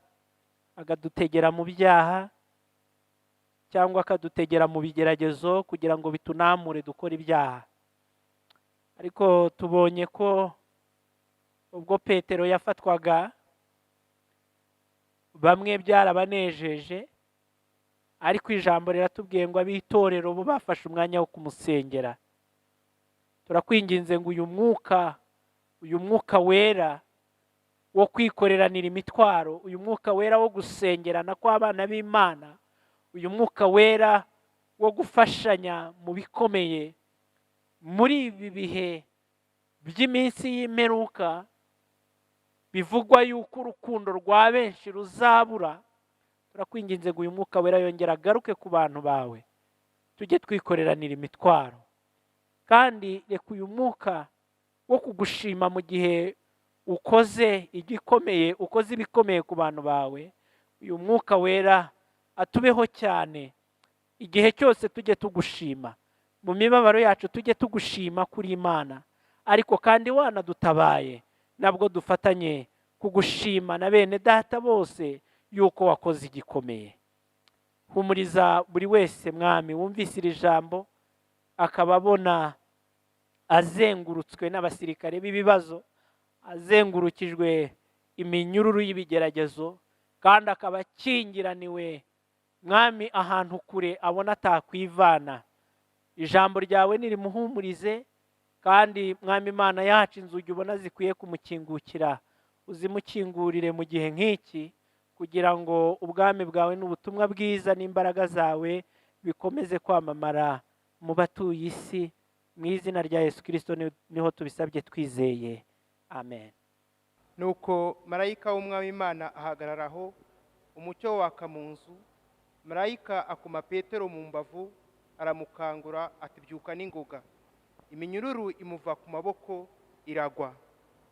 akadutegera mu byaha cyangwa akadutegera mu bigeragezo kugira ngo bitunamure dukore ibyaha. Ariko tubonye ko ubwo Petero yafatwaga, bamwe byarabanejeje, ariko ijambo riratubwiye ngo ab'itorero bo bafashe umwanya wo kumusengera. Turakwinginze ngo uyu mwuka wera wo kwikoreranira imitwaro, uyu mwuka wera wo gusengerana kw'abana b'Imana, uyu mwuka wera wo gufashanya mu bikomeye muri ibi bihe by'iminsi y'imperuka bivugwa yuko urukundo rwa benshi ruzabura, turakwinginze ngo uyu mwuka wera yongera agaruke ku bantu bawe, tujye twikoreranira imitwaro. Kandi reka uyu mwuka wo kugushima mu gihe ukoze igikomeye, ukoze ibikomeye ku bantu bawe, uyu mwuka wera atubeho cyane igihe cyose, tujye tugushima mu mibabaro yacu, tujye tugushima kuri Imana. Ariko kandi wanadutabaye, nabwo dufatanye kugushima na bene data bose yuko wakoze igikomeye. Humuriza buri wese Mwami wumvise iri jambo, akaba abona azengurutswe n'abasirikare b'ibibazo, azengurukijwe iminyururu y'ibigeragezo, kandi akaba akingiraniwe Mwami ahantu kure abona atakwivana. Ijambo ryawe nirimuhumurize, kandi Mwami Imana yacu inzugi ubona zikwiye kumukingukira, uzimukingurire mu gihe nk'iki, kugira ngo ubwami bwawe n'ubutumwa bwiza n'imbaraga zawe bikomeze kwamamara mu batuye isi. Mu izina rya Yesu Kristo niho tubisabye twizeye, amen. Nuko marayika w'Umwami Imana ahagararaho, umucyo waka mu nzu. Marayika akoma Petero mu mbavu, aramukangura ati byuka n'ingoga. Iminyururu imuva ku maboko iragwa.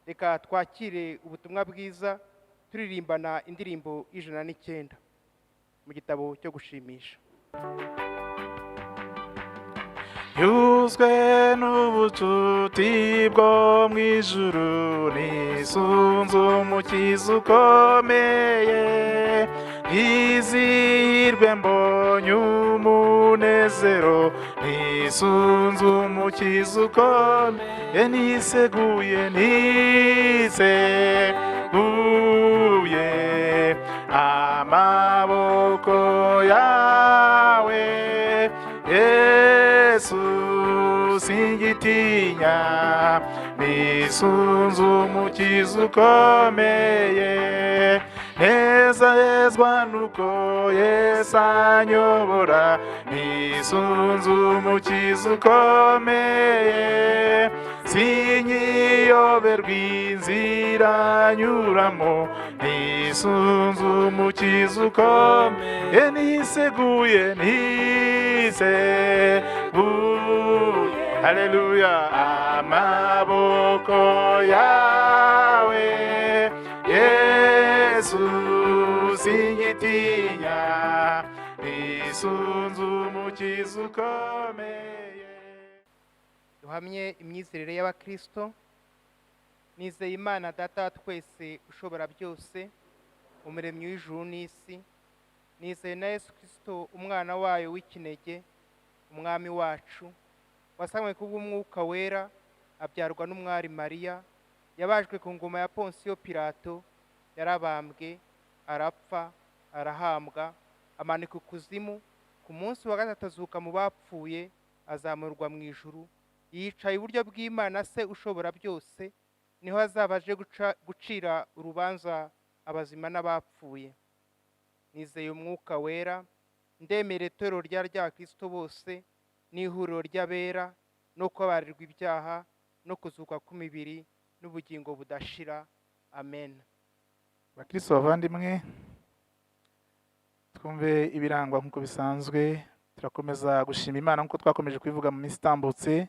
Reka twakire ubutumwa bwiza Turirimbana indirimbo 109 mu gitabo cyo gushimisha. Yuzwe n'ubucuti bwo mu ijuru, nisunze Umukiza ukomeye, nizihirwe mbonye umunezero, nisunze Umukiza ukomeye, niseguye, niseguye amaboko yawe, Yesu, singitinya, nisunze Umukiza ukomeye, nezezwa nuko Yesu anyobora, nisunze Umukiza ukomeye, sinyiyoberwa inzira nyuramo, nisunze Umukiza ukomeye, niseguye, niseguye, haleluya, amaboko yawe, Yesu, singitinya, nisunze Umukiza ukomeye. Duhamye imyizerere y'Abakristo. Nizeye Imana Data wa twese ushobora byose, Umuremyi w'ijuru n'isi. Nizeye na Yesu Kristo, Umwana wayo w'ikinege, Umwami wacu, wasamwe kubw'Umwuka Wera, abyarwa n'umwari Mariya, yabajwe ku ngoma ya Ponsiyo Pilato, yarabambwe, arapfa, arahambwa, amanikwa ikuzimu, ku munsi wa gatatu azuka mu bapfuye, azamurwa mu ijuru, yicaye iburyo bw'Imana Se ushobora byose, niho azaba aje gucira urubanza abazima n'abapfuye. Nizeye Umwuka Wera, ndemera itorero ry'Abakristo bose n'ihuriro ry'abera, no kubabarirwa ibyaha no kuzuka kw'imibiri n'ubugingo budashira. Amen. Bakristo bavandimwe, twumve ibirangwa nk'uko bisanzwe. Turakomeza gushima Imana nk'uko twakomeje kubivuga mu minsi itambutse,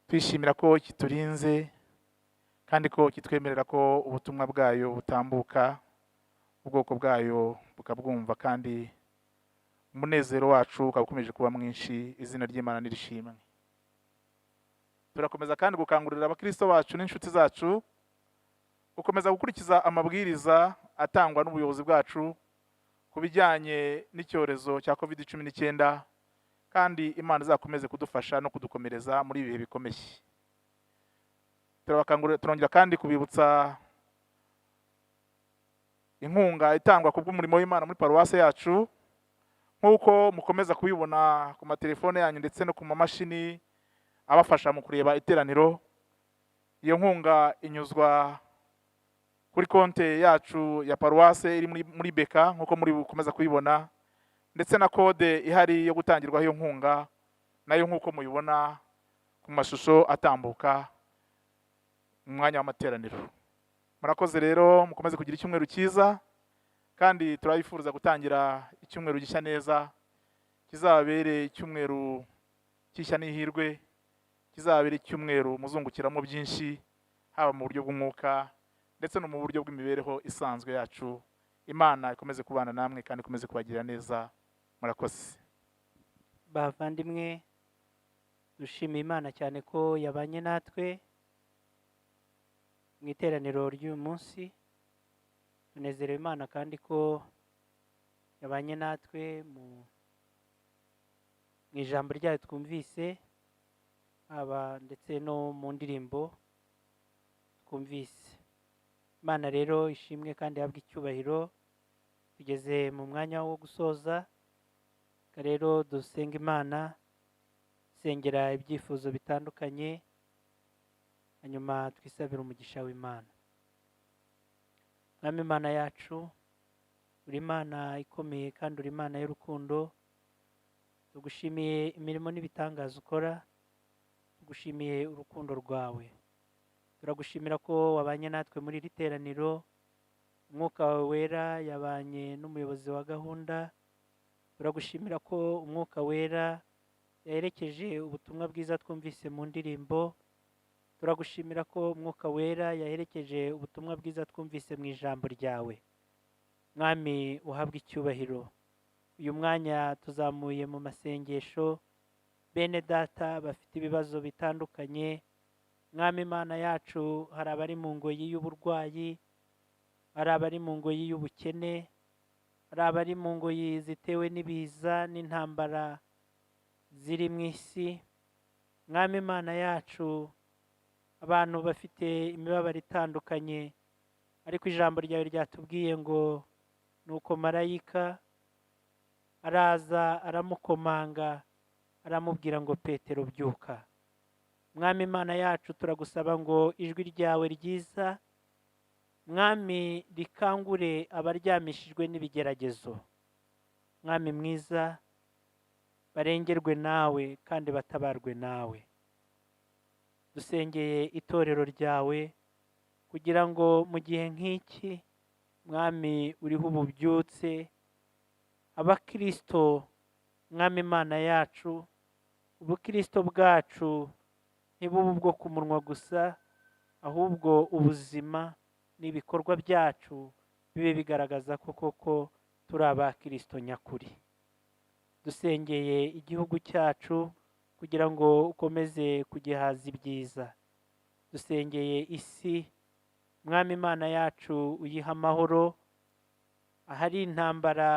twishimira ko kiturinze kandi ko kitwemerera ko ubutumwa bwayo butambuka, ubwoko bwayo bukabwumva, kandi umunezero wacu ukaba ukomeje kuba mwinshi. Izina ry'Imana nirishimwe. Turakomeza kandi gukangurira abakristo bacu n'inshuti zacu gukomeza gukurikiza amabwiriza atangwa n'ubuyobozi bwacu ku bijyanye n'icyorezo cya COVID-19, kandi Imana izakomeze kudufasha no kudukomereza muri ibi bihe bikomeye. Turabakangurira, turongera kandi kubibutsa inkunga itangwa ku bw'umurimo w'Imana muri paruwase yacu, nk'uko mukomeza kubibona ku matelefone yanyu ndetse no ku mamashini abafasha mu kureba iteraniro. Iyo nkunga inyuzwa kuri konte yacu ya paruwase iri muri BK, nk'uko muri bukomeza kubibona, ndetse na kode ihari yo gutangirwaho iyo nkunga nayo nk'uko muyibona ku mashusho atambuka mu mwanya w'amateraniro. Murakoze rero, mukomeze kugira icyumweru cyiza, kandi turabifuriza gutangira icyumweru gishya neza, kizabere icyumweru cy'ishya n'ihirwe, kizabere icyumweru muzungukiramo byinshi, haba mu buryo bw'umwuka ndetse no mu buryo bw'imibereho isanzwe yacu. Imana ikomeze kubana namwe kandi ikomeze kubagirira neza. Murakoze. Bavandimwe, dushimiye Imana cyane ko yabanye natwe mu iteraniro ry'uyu munsi. Tunezerewe Imana kandi ko yabanye natwe mu ijambo ryayo twumvise, haba ndetse no mu ndirimbo twumvise. Imana rero ishimwe kandi ihabwe icyubahiro. Tugeze mu mwanya wo gusoza, rero dusenga Imana, sengera ibyifuzo bitandukanye, hanyuma twisabire umugisha w'Imana. Mwami Imana yacu, uri Imana ikomeye kandi uri Imana y'urukundo. Tugushimiye imirimo n'ibitangaza ukora, tugushimiye urukundo rwawe. Turagushimira ko wabanye natwe muri iri teraniro, Umwuka wawe Wera yabanye n'umuyobozi wa gahunda. Turagushimira ko Umwuka Wera yaherekeje ubutumwa bwiza twumvise mu ndirimbo. Turagushimira ko Umwuka Wera yaherekeje ubutumwa bwiza twumvise mu ijambo ryawe. Mwami, uhabwe icyubahiro. Uyu mwanya tuzamuye mu masengesho bene data bafite ibibazo bitandukanye. Mwami Imana yacu, hari abari mu ngoyi y'uburwayi, hari abari mu ngoyi y'ubukene, hari abari mu ngoyi zitewe n'ibiza n'intambara ziri mu isi. Mwami Imana yacu, abantu bafite imibabaro itandukanye, ariko ijambo ryawe ryatubwiye ngo nuko marayika araza aramukomanga, aramubwira ngo Petero byuka. Mwami Imana yacu, turagusaba ngo ijwi ryawe ryiza, Mwami, rikangure abaryamishijwe n'ibigeragezo. Mwami mwiza, barengerwe nawe kandi batabarwe nawe. Dusengeye itorero ryawe kugira ngo mu gihe nk'iki, Mwami, uriho ububyutse abakristo. Mwami Imana yacu, ubukristo bwacu ntibube ubwo ku munwa gusa, ahubwo ubuzima n'ibikorwa byacu bibe bigaragaza ko koko turi abakristo nyakuri. Dusengeye igihugu cyacu kugira ngo ukomeze kugihaza ibyiza. Dusengeye isi, Mwami Imana yacu, uyiha amahoro. Ahari intambara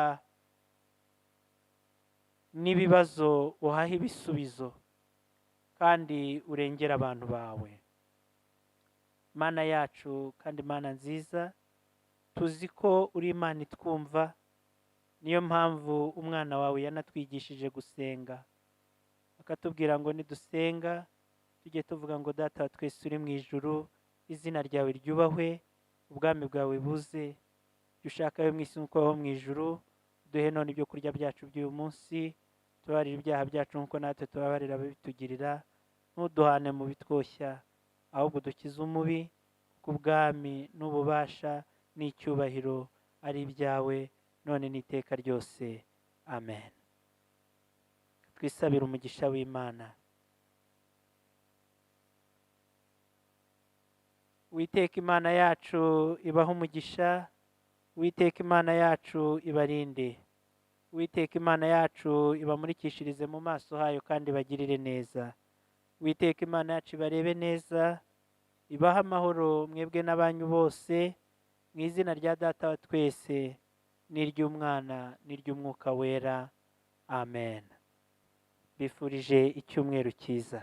n'ibibazo, uhahe ibisubizo kandi urengere abantu bawe. Mana yacu kandi Mana nziza, tuzi ko uri Imana itwumva, niyo mpamvu umwana wawe yanatwigishije gusenga, akatubwira ngo nidusenga tujye tuvuga ngo: "Data wa twese uri mu ijuru, izina ryawe ryubahwe, ubwami bwawe buze, ibyo ushaka bibe mu isi nk'uko bibaho mu ijuru. Duhe none ibyo kurya byacu by'uyu munsi, tubabarire ibyaha byacu nk'uko natwe tubabarira ababitugirira, ntuduhane mu bitwoshya, ahubwo dukize umubi, kuko ubwami n'ububasha n'icyubahiro ari ibyawe none n'iteka ryose. Amen." Twisabire umugisha w'Imana. Uwiteka Imana yacu ibahe umugisha, Uwiteka Imana yacu ibarinde, Uwiteka Imana yacu ibamurikishirize mu maso hayo kandi ibagirire neza, Uwiteka Imana yacu ibarebe neza, ibahe amahoro mwebwe n'abanyu bose, mu izina rya Data wa twese n'iry'Umwana n'iry'Umwuka Wera. Amen. Bifurije icyumweru cyiza.